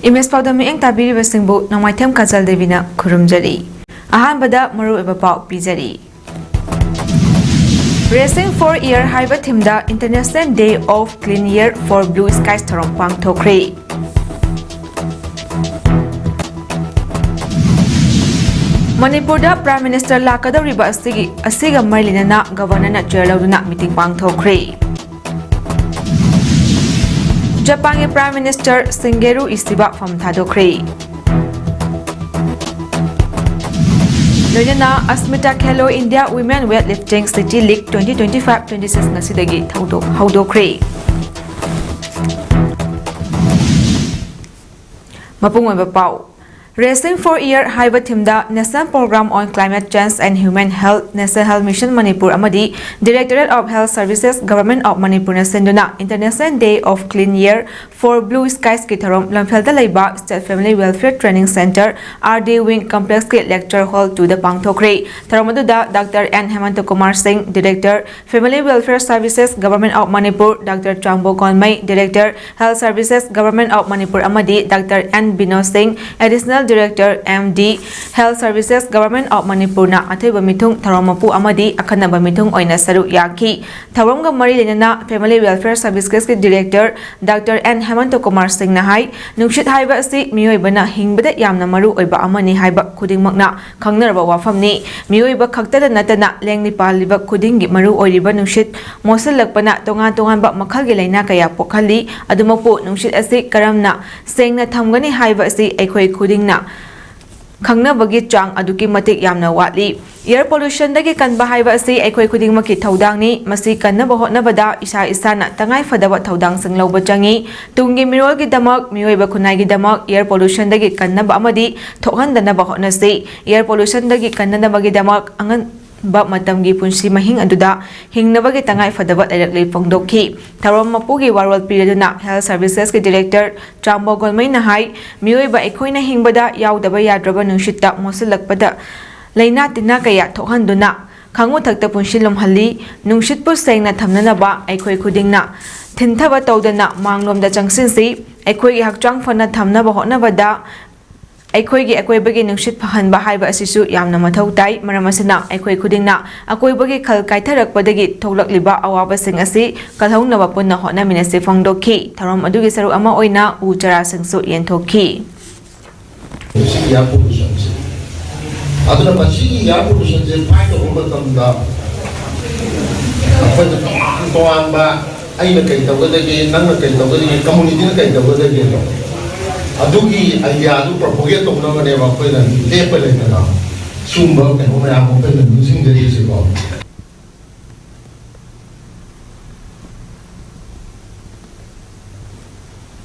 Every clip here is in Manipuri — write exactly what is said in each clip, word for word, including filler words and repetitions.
ꯏꯃꯦꯖ ꯄꯥꯎꯗꯝ ꯃꯤꯠꯌꯦꯡ ꯇꯥꯕꯤꯔꯤꯕꯁꯤꯡꯕꯨ ꯅꯣꯡꯃꯥꯏꯊꯦꯝ ꯀꯥꯖꯜ ꯗꯦꯕꯤꯅ ꯈꯨꯔꯨꯝꯖꯔꯤ꯫ ꯑꯍꯥꯟꯕꯗ ꯃꯔꯨꯑꯣꯏꯕ ꯄꯥꯎ ꯄꯤꯖꯔꯤ꯫ Racing for Air ꯍꯥꯏꯕ ꯊꯤꯝꯗ International Day of Clean Air for Blue Skies ꯊꯧꯔꯝ ꯄꯥꯡꯊꯣꯛꯈ꯭ꯔꯦ꯫ ꯃꯅꯤꯄꯨꯔꯗ Prime Minister ꯂꯥꯛꯀꯗꯧꯔꯤꯕ ꯑꯁꯤꯒꯤ, ꯑꯁꯤꯒ ꯃꯔꯤ ꯂꯩꯅꯅ Governor ꯅ chair ꯂꯧꯗꯨꯅ meeting ꯄꯥꯡꯊꯣꯛꯈ꯭ꯔꯦ꯫ ꯖꯄꯥꯟꯒꯤ Prime Minister ꯁꯤꯡꯒꯦꯔꯨ ꯏꯁꯤꯕꯥ ꯐꯝ ꯊꯥꯗꯣꯛꯈ꯭ꯔꯦ꯫ ꯂꯣꯏꯅꯅ Asmita Khelo India Women Weightlifting City League twenty twenty-five twenty-six ꯉꯁꯤꯗꯒꯤ ꯊꯧꯗꯣꯛ-, ꯍꯧꯗꯣꯛꯈ꯭ꯔꯦ꯫ ꯃꯄꯨꯡ ꯑꯣꯏꯕ ꯄꯥꯎ꯫ Racing for Air ꯍꯥꯏꯕ ꯊꯤꯝꯗ National Program on Climate Change and Human Health, National Health Mission Manipur ꯑꯃꯗꯤ Directorate of Health Services, Government of Manipur ꯅ ꯁꯤꯟꯗꯨꯅ International Day of Clean Air for Blue Skies ꯀꯤ ꯊꯧꯔꯝ ꯂꯝꯐꯦꯜꯗ ꯂꯩꯕ State Family Welfare Training Centre, R D Wing Complex ꯀꯤ Lecture Hall two ꯗ ꯄꯥꯡꯊꯣꯛꯈ꯭ꯔꯦ꯫ ꯊꯧꯔꯝ ꯑꯗꯨꯗ Doctor N ꯍꯦꯃꯟꯇ ꯀꯨꯃꯥꯔ ꯁꯤꯡ, Director, Family Welfare Services, Government of Manipur, Doctor ꯆꯥꯡꯕꯣ ꯒꯣꯟꯃꯩ, Director, Health Services, Government of Manipur ꯑꯃꯗꯤ Doctor N ꯕꯤꯅꯣꯗ ꯁꯤꯡ, Additional Director, M D, Health Services, Government of Manipur ꯅ ꯑꯊꯣꯏꯕ ꯃꯤꯊꯨꯡ, ꯊꯧꯔꯝ ꯃꯄꯨ ꯑꯃꯗꯤ ꯑꯈꯟꯅꯕ ꯃꯤꯊꯨꯡ ꯑꯣꯏꯅ ꯁꯔꯨꯛ ꯌꯥꯈꯤ꯫ ꯊꯧꯔꯝꯒ ꯃꯔꯤ ꯂꯩꯅꯅ Family Welfare Services ꯀꯤ Director Doctor N ꯍꯦꯃꯟꯇ ꯀꯨꯃꯥꯔ ꯁꯤꯡꯅ ꯍꯥꯏ, ꯅꯨꯡꯁꯤꯠ ꯍꯥꯏꯕ ꯑꯁꯤ ꯃꯤꯑꯣꯏꯕꯅ ꯍꯤꯡꯕꯗ ꯌꯥꯝꯅ ꯃꯔꯨ ꯑꯣꯏꯕ ꯑꯃꯅꯤ ꯍꯥꯏꯕ ꯈꯨꯗꯤꯡꯃꯛꯅ ꯈꯪꯅꯔꯕ ꯋꯥꯐꯝꯅꯤ꯫ ꯃꯤꯑꯣꯏꯕ ꯈꯛꯇꯗ ꯅꯠꯇꯅ ꯂꯦꯡ ꯄꯥꯜꯂꯤꯕ ꯈꯨꯗꯤꯡꯒꯤ ꯃꯔꯨ ꯑꯣꯏꯔꯤꯕ ꯅꯨꯡꯁꯤꯠ ꯃꯣꯠꯁꯤꯜꯂꯛꯄꯅ ꯇꯣꯉꯥꯟ ꯇꯣꯉꯥꯟꯕ ꯃꯈꯜꯒꯤ ꯂꯥꯏꯅꯥ ꯀꯌꯥ ꯄꯣꯛꯍꯜꯂꯤ꯫ ꯑꯗꯨꯃꯛꯄꯨ ꯅꯨꯡꯁꯤꯠ ꯑꯁꯤ ꯀꯔꯝꯅ ꯁꯦꯡꯅ ꯊꯝꯒꯅꯤ ꯍꯥꯏꯕ ꯑꯁꯤ ꯑꯩꯈꯣꯏ ꯈꯨꯗꯤꯡꯅ ꯈꯪꯅꯕꯒꯤ ꯆꯥꯡ ꯑꯗꯨꯛꯀꯤ ꯃꯇꯤꯛ ꯌꯥꯝꯅ ꯋꯥꯠꯂꯤ꯫ Air pollution ꯗꯒꯤ ꯀꯟꯕ ꯍꯥꯏꯕ ꯑꯁꯤ ꯑꯩꯈꯣꯏ ꯈꯨꯗꯤꯡꯃꯛꯀꯤ ꯊꯧꯗꯥꯡꯅꯤ꯫ ꯃꯁꯤ ꯀꯟꯅꯕ ꯍꯣꯠꯅꯕꯗ ꯏꯁꯥ ꯏꯁꯥꯅ ꯇꯉꯥꯏ ꯐꯗꯕ ꯊꯧꯗꯥꯡꯁꯤꯡ ꯂꯧꯕ ꯆꯪꯏ꯫ ꯇꯨꯡꯒꯤ ꯃꯤꯔꯣꯜꯒꯤꯗꯃꯛ, ꯃꯤꯑꯣꯏꯕ ꯈꯨꯟꯅꯥꯏꯒꯤꯗꯃꯛ air pollution ꯗꯒꯤ ꯀꯟꯅꯕ ꯑꯃꯗꯤ ꯊꯣꯛꯍꯟꯗꯅꯕ ꯍꯣꯠꯅꯁꯤ꯫ Air pollution ꯗꯒꯤ ꯀꯟꯅꯅꯕꯒꯤꯗꯃꯛ ꯑꯉꯟꯕ ꯃꯇꯝꯒꯤ ꯄꯨꯟꯁꯤ ꯃꯍꯤꯡ ꯑꯗꯨꯗ ꯍꯤꯡꯅꯕꯒꯤ ꯇꯉꯥꯏ ꯐꯗꯕ ꯂꯩꯔꯛꯂꯤ ꯐꯣꯡꯗꯣꯛꯈꯤ꯫ ꯊꯧꯔꯝ ꯃꯄꯨꯒꯤ ꯋꯥꯔꯣꯜ ꯄꯤꯔꯗꯨꯅ Health Services ꯀꯤ Director ꯆꯥꯝꯕꯣ ꯒꯣꯜꯃꯩꯅ ꯍꯥꯏ, ꯃꯤꯑꯣꯏꯕ ꯑꯩꯈꯣꯏꯅ ꯍꯤꯡꯕꯗ ꯌꯥꯎꯗꯕ ꯌꯥꯗ꯭ꯔꯕ ꯅꯨꯡꯁꯤꯠꯇ ꯃꯣꯠꯁꯤꯜꯂꯛꯄꯗ ꯂꯥꯏꯅꯥ ꯇꯤꯟꯅꯥ ꯀꯌꯥ ꯊꯣꯛꯍꯟꯗꯨꯅ ꯈꯥꯉꯨ ꯊꯛꯇ ꯄꯨꯟꯁꯤ ꯂꯨꯝꯍꯜꯂꯤ꯫ ꯅꯨꯡꯁꯤꯠꯄꯨ ꯁꯦꯡꯅ ꯊꯝꯅꯅꯕ ꯑꯩꯈꯣꯏ ꯈꯨꯗꯤꯡꯅ ꯊꯤꯟꯊꯕ ꯇꯧꯗꯅ ꯃꯥꯡꯂꯣꯝꯗ ꯆꯪꯁꯤꯟꯁꯤ꯫ ꯑꯩꯈꯣꯏꯒꯤ ꯍꯛꯆꯥꯡ ꯐꯅ ꯊꯝꯅꯕ ꯍꯣꯠꯅꯕꯗ ꯑꯩꯈꯣꯏꯒꯤ ꯑꯀꯣꯏꯕꯒꯤ ꯅꯨꯡꯁꯤꯠ ꯐꯍꯟꯕ ꯍꯥꯏꯕ ꯑꯁꯤꯁꯨ ꯌꯥꯝꯅ ꯃꯊꯧ ꯇꯥꯏ꯫ ꯃꯔꯝ ꯑꯁꯤꯅ, ꯑꯩꯈꯣꯏ ꯈꯨꯗꯤꯡꯅ ꯑꯀꯣꯏꯕꯒꯤ ꯈꯜ ꯀꯥꯏꯊꯔꯛꯄꯗꯒꯤ ꯊꯣꯛꯂꯛꯂꯤꯕ ꯑꯋꯥꯕꯁꯤꯡ ꯑꯁꯤ ꯀꯜꯍꯧꯅꯕ ꯄꯨꯟꯅ ꯍꯣꯠꯅꯃꯤꯟꯅꯁꯤ ꯐꯣꯡꯗꯣꯛꯈꯤ꯫ ꯊꯧꯔꯝ ꯑꯗꯨꯒꯤ ꯁꯔꯨꯛ ꯑꯃ ꯑꯣꯏꯅ ꯎ ꯆꯥꯔꯥꯁꯤꯡꯁꯨ ꯌꯦꯟꯊꯣꯛꯈꯤ꯫ ꯃꯁꯤꯒꯤ air pollutionꯁꯦ꯫ ꯑꯗꯨꯅ ꯃꯁꯤꯒꯤ air pollutionꯁꯦ fight ꯇꯧꯕ ꯃꯇꯝꯗ ꯑꯩꯈꯣꯏꯅ ꯇꯣꯉꯥꯟ ꯇꯣꯉꯥꯟꯕ, ꯑꯩꯅ ꯀꯩ ꯇꯧꯒꯗꯒꯦ, ꯅꯪꯅ ꯀꯩ ꯇꯧꯒꯗꯒꯦ, communityꯅ ꯀꯩ ꯇꯧꯒꯗꯒꯦꯗꯣ, ꯑꯗꯨꯒꯤ ideaꯗꯨ propagate ꯇꯧꯅꯕꯅꯦꯕ ꯑꯩꯈꯣꯏꯅ ꯂꯦꯞꯄ ꯂꯩꯇꯅ ꯁꯤꯒꯨꯝꯕ ꯀꯩꯅꯣ ꯃꯌꯥꯝ ꯑꯃ ꯑꯩꯈꯣꯏꯅ ꯅꯤꯡꯁꯤꯡꯖꯔꯤꯁꯤꯀꯣ꯫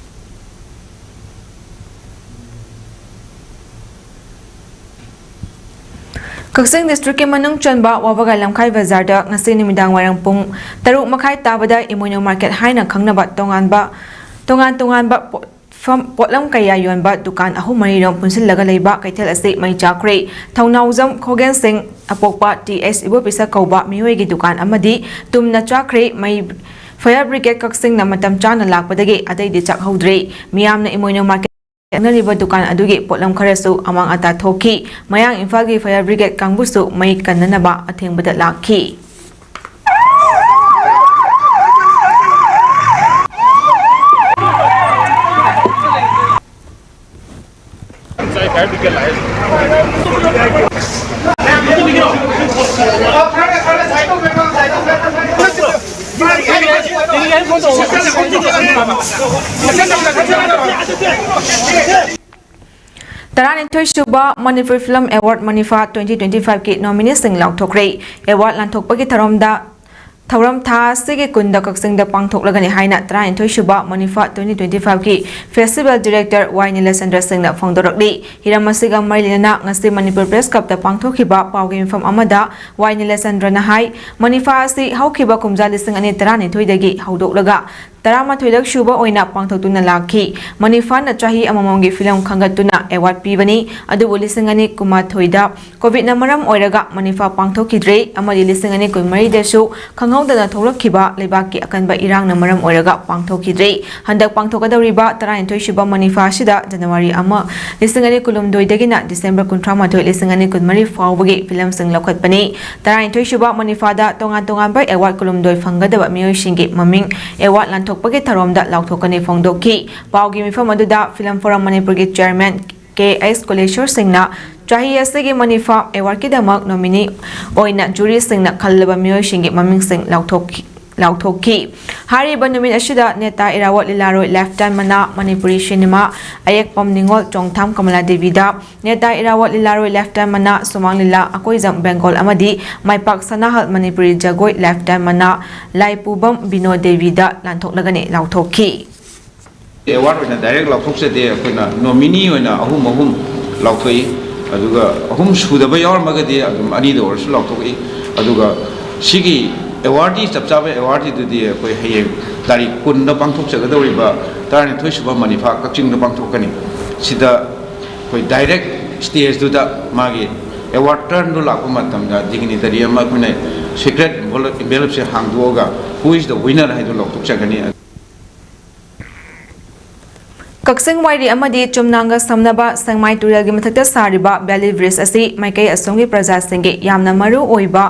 ꯀꯛꯆꯤꯡ districtꯀꯤ ꯃꯅꯨꯡ ꯆꯟꯕ ꯋꯥꯕꯒꯥꯏ ꯂꯝꯈꯥꯏ ꯕꯖꯥꯔꯗ ꯉꯁꯤ ꯅꯨꯃꯤꯗꯥꯡ ꯋꯥꯏꯔꯝ ꯄꯨꯡ ꯇꯔꯨꯛ ꯃꯈꯥꯏ ꯇꯥꯕꯗ ꯏꯃꯣꯏꯅꯨ market ꯍꯥꯏꯅ ꯈꯪꯅꯕ ꯇꯣꯉꯥꯟꯕ, ꯇꯣꯉꯥꯟ ꯇꯣꯉꯥꯟꯕ ꯄꯣꯠꯐꯝ, ꯄꯣꯠꯂꯝ ꯀꯌꯥ ꯌꯣꯟꯕ ꯗꯨꯀꯥꯟ ꯑꯍꯨꯝ ꯃꯔꯤꯔꯣꯝ ꯄꯨꯟꯁꯤꯜꯂꯒ ꯂꯩꯕ ꯀꯩꯊꯦꯜ ꯑꯁꯤ ꯃꯩ ꯆꯥꯛꯈ꯭ꯔꯦ꯫ ꯊꯧꯅꯥꯎꯖꯝ ꯈꯣꯒꯦꯟ ꯁꯤꯡ ꯑꯄꯣꯛꯄ ꯇꯤ ꯑꯦꯁ ꯏꯕꯣꯄꯤꯁꯛ ꯀꯧꯕ ꯃꯤꯑꯣꯏꯒꯤ ꯗꯨꯀꯥꯟ ꯑꯃꯗꯤ ꯇꯨꯝꯅ ꯆꯥꯛꯈ꯭ꯔꯦ꯫ ꯃꯩ, fire brigade ꯀꯛꯆꯤꯡꯅ ꯃꯇꯝ ꯆꯥꯅ ꯂꯥꯛꯄꯗꯒꯤ ꯑꯇꯩꯗꯤ ꯆꯥꯛꯍꯧꯗ꯭ꯔꯦ꯫ ꯃꯤꯌꯥꯝꯅ ꯏꯃꯣꯏꯅꯨ market ꯌꯥꯅꯔꯤꯕ ꯗꯨꯀꯥꯟ ꯑꯗꯨꯒꯤ ꯄꯣꯠꯂꯝ ꯈꯔꯁꯨ ꯑꯃꯥꯡ ꯑꯇꯥ ꯊꯣꯛꯈꯤ꯫ ꯃꯌꯥꯡ ꯏꯝꯐꯥꯜꯒꯤ fire brigade ꯀꯥꯡꯕꯨꯁꯨ ꯃꯩ ꯀꯟꯅꯅꯕ ꯑꯊꯦꯡꯕꯗ ꯂꯥꯛꯈꯤ꯫ ꯇꯔꯥꯅꯤꯊꯣꯏ ꯁꯨꯕ Manipur Film Award ꯃꯅꯤꯐꯥ twenty twenty five ꯀꯤ nomineeꯁꯤꯡ ꯂꯥꯎꯊꯣꯛꯈ꯭ꯔꯦ꯫ Award ꯂꯥꯟꯊꯣꯛꯄꯒꯤ ꯊꯧꯔꯝꯗ, ꯊꯧꯔꯝ ꯊꯥ ꯑꯁꯤꯒꯤ ꯀꯨꯟꯗ ꯀꯛꯆꯤꯡꯗ ꯄꯥꯡꯊꯣꯛꯂꯒꯅꯤ ꯍꯥꯏꯅ ꯇꯔꯥꯅꯤꯊꯣꯏ ꯁꯨꯕ ꯃꯅꯤꯐꯥ twenty twenty five ꯀꯤ festival director ꯋꯥꯏ ꯅꯤꯂꯆꯟꯗ꯭ꯔ ꯁꯤꯡꯅ ꯐꯣꯡꯗꯣꯔꯛꯂꯤ꯫ ꯍꯤꯔꯝ ꯑꯁꯤꯒ ꯃꯔꯤ ꯂꯩꯅꯅ ꯉꯁꯤ ꯃꯅꯤꯄꯨꯔ Press Clubꯇ ꯄꯥꯡꯊꯣꯛꯈꯤꯕ ꯄꯥꯎꯒꯤ ꯃꯤꯐꯝ ꯑꯃꯗ ꯋꯥꯏ ꯅꯤꯂꯆꯟꯗ꯭ꯔꯅ ꯍꯥꯏ, ꯃꯅꯤꯐꯥ ꯑꯁꯤ ꯍꯧꯈꯤꯕ ꯀꯨꯝꯖꯥ ꯂꯤꯁꯤꯡ ꯑꯅꯤ ꯇꯔꯥꯅꯤꯊꯣꯏꯗꯒꯤ ꯍꯧꯗꯣꯛꯂꯒ ꯇꯔꯥꯃꯥꯊꯣꯏꯔꯛ ꯁꯨꯕ ꯑꯣꯏꯅ ꯄꯥꯡꯊꯣꯛꯇꯨꯅ ꯂꯥꯛꯈꯤ꯫ ꯃꯅꯤꯐꯥꯅ ꯆꯍꯤ ꯑꯃꯃꯝꯒꯤ ꯐꯤꯂꯝ ꯈꯟꯒꯠꯇꯨꯅ ꯑꯦꯋꯥꯔꯗ ꯄꯤꯕꯅꯤ, ꯑꯗꯨꯕꯨ ꯂꯤꯁꯤꯡ ꯑꯅꯤ ꯀꯨꯟꯃꯥꯊꯣꯏꯗ ꯀꯣꯚꯤꯗꯅ ꯃꯔꯝ ꯑꯣꯏꯔꯒ ꯃꯅꯤꯐꯥ ꯄꯥꯡꯊꯣꯛꯈꯤꯗ꯭ꯔꯦ ꯑꯃꯗꯤ ꯂꯤꯁꯤꯡ ꯑꯅꯤ ꯀꯨꯟꯃꯔꯤꯗꯁꯨ ꯈꯪꯍꯧꯗꯅ ꯊꯣꯛꯂꯛꯈꯤꯕ ꯂꯩꯕꯥꯛꯀꯤ ꯑꯀꯟꯕ ꯏꯔꯥꯡꯅ ꯃꯔꯝ ꯑꯣꯏꯔꯒ ꯄꯥꯡꯊꯣꯛꯈꯤꯗ꯭ꯔꯦ꯫ ꯍꯟꯗꯛ ꯄꯥꯡꯊꯣꯛꯀꯗꯧꯔꯤꯕ ꯇꯔꯥꯅꯤꯊꯣꯏ ꯁꯨꯕ ꯃꯅꯤꯐꯥ ꯑꯁꯤꯗ ꯖꯅꯋꯥꯔꯤ ꯑꯃ, ꯂꯤꯁꯤꯡ ꯑꯅꯤ ꯀꯨꯟꯍꯨꯝꯗꯣꯏꯗꯒꯤꯅ ꯗꯤꯁꯦꯝꯕꯔ ꯀꯨꯟꯊ꯭ꯔꯥ ꯃꯥꯊꯣꯏ, ꯂꯤꯁꯤꯡ ꯑꯅꯤ ꯀꯨꯟꯃꯔꯤ ꯐꯥꯎꯕꯒꯤ ꯐꯤꯂꯝꯁꯤꯡ ꯂꯧꯈꯠꯄꯅꯤ꯫ ꯇꯔꯥꯅꯤꯊꯣꯏ ꯁꯨꯕ ꯃꯅꯤꯐꯥꯗ ꯇꯣꯉꯥꯟ ꯇꯣꯉꯥꯟꯕ ꯑꯦꯋꯥꯔꯗ ꯀꯨꯟꯍꯨꯝꯗꯣꯏ ꯐꯪꯒꯗꯕ ꯃꯤꯑꯣꯏꯁꯤꯡꯒꯤ ꯃꯃꯤꯡ ꯑꯦꯋꯥꯔꯗ ꯂꯥꯟꯊꯣꯛꯄꯒꯤ ꯊꯧꯔꯝꯗ ꯂꯥꯎꯊꯣꯛꯀꯅꯤ ꯐꯣꯡꯗꯣꯛꯈꯤ꯫ ꯄꯥꯎꯒꯤ ꯃꯤꯐꯝ ꯑꯗꯨꯗ ꯐꯤꯂꯝ ꯐꯣꯔꯝ ꯃꯅꯤꯄꯨꯔꯒꯤ ꯆꯤꯌꯔꯃꯦꯟ ꯀꯦ ꯑꯦꯁ ꯀꯨꯂꯦꯁꯣꯔ ꯁꯤꯡꯅ ꯆꯍꯤ ꯑꯁꯤꯒꯤ ꯃꯅꯤꯐꯥ ꯑꯦꯋꯥꯔꯗꯀꯤꯗꯃꯛ ꯅꯣꯃꯤꯅꯤ ꯑꯣꯏꯅ ꯖꯨꯔꯤꯁꯤꯡꯅ ꯈꯜꯂꯕ ꯃꯤꯑꯣꯏꯁꯤꯡꯒꯤ ꯃꯃꯤꯡꯁꯤꯡ ꯂꯥꯎꯊꯣꯛꯈꯤ꯫ ꯂꯥꯎꯊꯣꯛꯈꯤ꯫ ꯍꯥꯏꯔꯤꯕ ꯅꯨꯃꯤꯠ ꯑꯁꯤꯗ ꯅꯦꯇꯥ ꯏꯔꯥꯕꯣꯠ ꯂꯤꯂꯥꯔꯣꯏ ꯂꯥꯏꯐꯇꯥꯏꯝ ꯃꯅꯥ, ꯃꯅꯤꯄꯨꯔꯤ ꯁꯤꯅꯦꯃꯥ ꯑꯌꯦꯛꯄꯝ ꯅꯤꯉꯣꯜ ꯆꯣꯡꯊꯥꯝ ꯀꯃꯂꯥ ꯗꯦꯕꯤꯗ, ꯅꯦꯇꯥ ꯏꯔꯥꯕꯣꯠ ꯂꯤꯂꯥꯔꯣꯏ ꯂꯥꯏꯐꯇꯥꯏꯝ ꯃꯅꯥ, ꯁꯨꯃꯥꯡ ꯂꯤꯂꯥ ꯑꯀꯣꯏꯖꯝ ꯕꯦꯡꯒꯣꯜ ꯑꯃꯗꯤ ꯃꯥꯏꯄꯥꯛ ꯁꯅꯥꯍꯜ ꯃꯅꯤꯄꯨꯔꯤ ꯖꯒꯣꯏ ꯂꯥꯏꯐꯇꯥꯏꯝ ꯃꯅꯥ, ꯂꯥꯏꯄꯨꯕꯝ ꯕꯤꯅꯣ ꯗꯦꯕꯤꯗ ꯂꯥꯟꯊꯣꯛꯂꯒꯅꯤ ꯂꯥꯎꯊꯣꯛꯈꯤ꯫ ꯑꯦꯋꯥꯔꯗ ꯑꯣꯏꯅ ꯗꯥꯏꯔꯦꯛ ꯂꯥꯎꯊꯣꯛꯆꯗꯦ꯫ ꯑꯩꯈꯣꯏꯅ ꯅꯣꯃꯤꯅꯤ ꯑꯣꯏꯅ ꯑꯍꯨꯝ ꯑꯍꯨꯝ ꯂꯥꯎꯊꯣꯛꯏ꯫ ꯑꯗꯨꯒ ꯑꯍꯨꯝ ꯁꯨꯗꯕ ꯌꯥꯎꯔꯝꯃꯒꯗꯤ ꯑꯗꯨꯝ ꯑꯅꯤꯗ ꯑꯣꯏꯔꯁꯨ ꯂꯥꯎꯊꯣꯛꯏ꯫ ꯑꯗꯨꯒ ꯁꯤꯒꯤ ꯑꯦꯋꯥꯔꯗꯀꯤ ꯆꯞ ꯆꯥꯕ ꯑꯦꯋꯥꯔꯗꯀꯤꯗꯨꯗꯤ ꯑꯩꯈꯣꯏ ꯍꯌꯦꯡ ꯇꯥꯔꯤꯛ ꯀꯨꯟꯗ ꯄꯥꯡꯊꯣꯛꯆꯒꯗꯧꯔꯤꯕ ꯇꯔꯥꯅꯤꯊꯣꯏ ꯁꯨꯕ ꯃꯅꯤꯐꯥ ꯀꯛꯆꯤꯡꯗ ꯄꯥꯡꯊꯣꯛꯀꯅꯤ꯫ ꯁꯤꯗ ꯑꯩꯈꯣꯏ ꯗꯥꯏꯔꯦꯛ ꯁ꯭ꯇꯦꯖꯇꯨꯗ ꯃꯥꯒꯤ ꯑꯦꯋꯥꯔꯗ ꯇꯔꯟꯗꯨ ꯂꯥꯛꯄ ꯃꯇꯝꯗ ꯗꯤꯒꯅꯤꯇꯔꯤ ꯑꯃ ꯑꯩꯈꯣꯏꯅ secret ꯑꯦꯟꯚꯦꯂꯞꯁꯦ ꯍꯥꯡꯗꯣꯛꯑꯒ "Who is the winner?" ꯍꯥꯏꯗꯨ ꯂꯥꯎꯊꯣꯛꯆꯒꯅꯤ꯫ ꯀꯛꯆꯤꯡ ꯋꯥꯏꯔꯤ ꯑꯃꯗꯤ ꯆꯨꯝꯅꯥꯡꯒ ꯁꯝꯅꯕ ꯁꯦꯡꯃꯥꯏ ꯇꯨꯔꯦꯜꯒꯤ ꯃꯊꯛꯇ ꯁꯥꯔꯤꯕ ꯕꯦꯂꯤ ꯕ꯭ꯔꯤꯖ ꯑꯁꯤ ꯃꯥꯏꯀꯩ ꯑꯁꯣꯝꯒꯤ ꯄ꯭ꯔꯖꯥꯁꯤꯡꯒꯤ ꯌꯥꯝꯅ ꯃꯔꯨ ꯑꯣꯏꯕ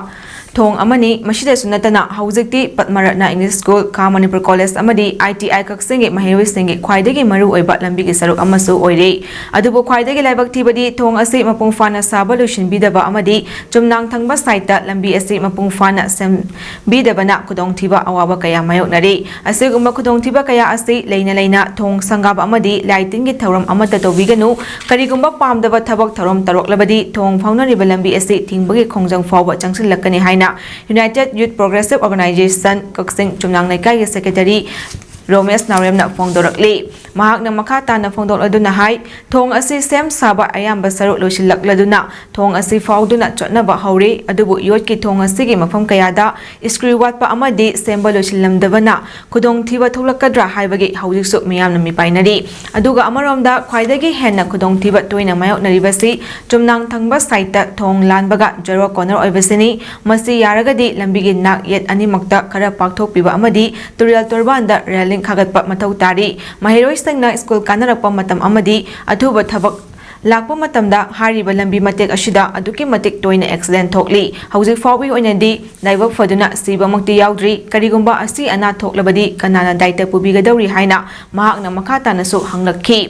ꯊꯣꯡ ꯑꯃꯅꯤ꯫ ꯃꯁꯤꯗꯁꯨ ꯅꯠꯇꯅ ꯍꯧꯖꯤꯛꯇꯤ ꯄꯗꯃꯔꯠꯅ ꯏꯪꯂꯤꯁ ꯁ꯭ꯀꯨꯜ, ꯈꯥ ꯃꯅꯤꯄꯨꯔ ꯀꯣꯂꯦꯖ ꯑꯃꯗꯤ ꯑꯥꯏ ꯇꯤ ꯑꯥꯏ ꯀꯛꯆꯤꯡꯒꯤ ꯃꯍꯩꯔꯣꯏꯁꯤꯡꯒꯤ ꯈ꯭ꯋꯥꯏꯗꯒꯤ ꯃꯔꯨ ꯑꯣꯏꯕ ꯂꯝꯕꯤꯒꯤ ꯁꯔꯨꯛ ꯑꯃꯁꯨ ꯑꯣꯏꯔꯦ꯫ ꯑꯗꯨꯕꯨ ꯈ꯭ꯋꯥꯏꯗꯒꯤ ꯂꯥꯏꯕꯛ ꯊꯤꯕꯗꯤ ꯊꯣꯡ ꯑꯁꯤ ꯃꯄꯨꯡ ꯐꯥꯅ ꯁꯥꯕ ꯂꯣꯏꯁꯤꯟꯕꯤꯗꯕ ꯑꯃꯗꯤ ꯆꯨꯝꯅꯥꯡ ꯊꯪꯕ ꯁꯥꯏꯠꯇ ꯂꯝꯕꯤ ꯑꯁꯤ ꯃꯄꯨꯡ ꯐꯥꯅ ꯁꯦꯝꯕꯤꯗꯕꯅ ꯈꯨꯗꯣꯡꯊꯤꯕ ꯑꯋꯥꯕ ꯀꯌꯥ ꯃꯥꯌꯣꯛꯅꯔꯤ꯫ ꯑꯁꯤꯒꯨꯝꯕ ꯈꯨꯗꯣꯡꯊꯤꯕ ꯀꯌꯥ ꯑꯁꯤ ꯂꯩꯅ ꯂꯩꯅ ꯊꯣꯡ ꯁꯪꯒꯥꯕ ꯑꯃꯗꯤ ꯂꯥꯏ ꯇꯤꯟꯒꯤ ꯊꯧꯔꯝ ꯑꯃꯠꯇ ꯇꯧꯕꯤꯒꯅꯨ꯫ ꯀꯔꯤꯒꯨꯝꯕ ꯄꯥꯝꯗꯕ ꯊꯕꯛ ꯊꯧꯔꯝ ꯇꯧꯔꯛꯂꯕꯗꯤ ꯊꯣꯡ ꯐꯥꯎꯅꯔꯤꯕ ꯂꯝꯕꯤ ꯑꯁꯤ ꯊꯤꯡꯕꯒꯤ ꯈꯣꯡꯖꯪ ꯐꯥꯎꯕ ꯆꯪꯁꯤꯜꯂꯛꯀꯅꯤ ꯍꯥꯏꯅ United Youth Progressive Organisation ꯀꯛꯆꯤꯡ ꯆꯨꯝꯅꯥꯡ ꯂꯩꯀꯥꯏꯒꯤ ꯁꯦꯀ꯭ꯔꯦꯇꯔꯤ ꯔꯣꯃꯦꯁ ꯅꯥꯎꯔꯦꯝꯅ ꯐꯣꯡꯗꯣꯔꯛꯂꯤ꯫ ꯃꯍꯥꯛꯅ ꯃꯈꯥ ꯇꯥꯅ ꯐꯣꯡꯗꯣꯛꯂꯗꯨꯅ ꯍꯥꯏ, ꯊꯣꯡ ꯑꯁꯤ ꯁꯦꯝ ꯁꯥꯕ ꯑꯌꯥꯝꯕ ꯁꯔꯨꯛ ꯂꯣꯏꯁꯤꯜꯂꯛꯂꯗꯨꯅ ꯊꯣꯡ ꯑꯁꯤ ꯐꯥꯎꯗꯨꯅ ꯆꯠꯅꯕ ꯍꯧꯔꯦ, ꯑꯗꯨꯕꯨ ꯌꯣꯠꯀꯤ ꯊꯣꯡ ꯑꯁꯤꯒꯤ ꯃꯐꯝ ꯀꯌꯥꯗ ꯁ꯭ꯀ꯭ꯔꯨ ꯋꯥꯠꯄ ꯑꯃꯗꯤ ꯁꯦꯝꯕ ꯂꯣꯏꯁꯤꯜꯂꯝꯗꯕꯅ ꯈꯨꯗꯣꯡꯊꯤꯕ ꯊꯣꯛꯂꯛꯀꯗ꯭ꯔꯥ ꯍꯥꯏꯕꯒꯤ ꯍꯧꯖꯤꯛꯁꯨ ꯃꯤꯌꯥꯝꯅ ꯃꯤꯄꯥꯏꯅꯔꯤ꯫ ꯑꯗꯨꯒ ꯑꯃꯔꯣꯝꯗ ꯈ꯭ꯋꯥꯏꯗꯒꯤ ꯍꯦꯟꯅ ꯈꯨꯗꯣꯡꯊꯤꯕ ꯇꯣꯏꯅ ꯃꯥꯌꯣꯛꯅꯔꯤꯕꯁꯤ ꯆꯨꯝꯅꯥꯡ ꯊꯪꯕ ꯁꯥꯏꯠꯇ ꯊꯣꯡ ꯂꯥꯟꯕꯒ ꯖꯦꯔꯣ ꯀꯣꯔꯅꯔ ꯑꯣꯏꯕꯁꯤꯅꯤ꯫ ꯃꯁꯤ ꯌꯥꯔꯒꯗꯤ ꯂꯝꯕꯤꯒꯤ ꯅꯥꯛ ꯌꯦꯠ ꯑꯅꯤꯃꯛꯇ ꯈꯔ ꯄꯥꯛꯊꯣꯛꯄꯤꯕ ꯑꯃꯗꯤ ꯇꯨꯔꯦꯜ ꯇꯣꯔꯕꯥꯟꯗ ꯔꯦꯂꯤꯡ ꯈꯥꯒꯠꯄ ꯃꯊꯧ ꯇꯥꯔꯤ꯫ ꯃꯍꯩꯔꯣꯏꯁꯤꯡꯅ ꯁ꯭ꯀꯨꯜ ꯀꯥꯅꯔꯛꯄ ꯃꯇꯝ ꯑꯃꯗꯤ ꯑꯊꯨꯕ ꯊꯕꯛ ꯂꯥꯛꯄ ꯃꯇꯝꯗ ꯍꯥꯏꯔꯤꯕ ꯂꯝꯕꯤ ꯃꯇꯦꯛ ꯑꯁꯤꯗ ꯑꯗꯨꯛꯀꯤ ꯃꯇꯤꯛ ꯇꯣꯏꯅ ꯑꯦꯛꯁꯤꯗꯦꯟ ꯊꯣꯛꯂꯤ꯫ ꯍꯧꯖꯤꯛ ꯐꯥꯎꯕꯒꯤ ꯑꯣꯏꯅꯗꯤ ꯂꯥꯏꯕꯛ ꯐꯗꯨꯅ ꯁꯤꯕꯃꯛꯇꯤ ꯌꯥꯎꯗ꯭ꯔꯤ꯫ ꯀꯔꯤꯒꯨꯝꯕ ꯑꯁꯤ ꯑꯅꯥ ꯊꯣꯛꯂꯕꯗꯤ ꯀꯅꯥꯅ ꯗꯥꯏꯇ ꯄꯨꯕꯤꯒꯗꯧꯔꯤ ꯍꯥꯏꯅ ꯃꯍꯥꯛꯅ ꯃꯈꯥ ꯇꯥꯅꯁꯨ ꯍꯪꯂꯛꯈꯤ꯫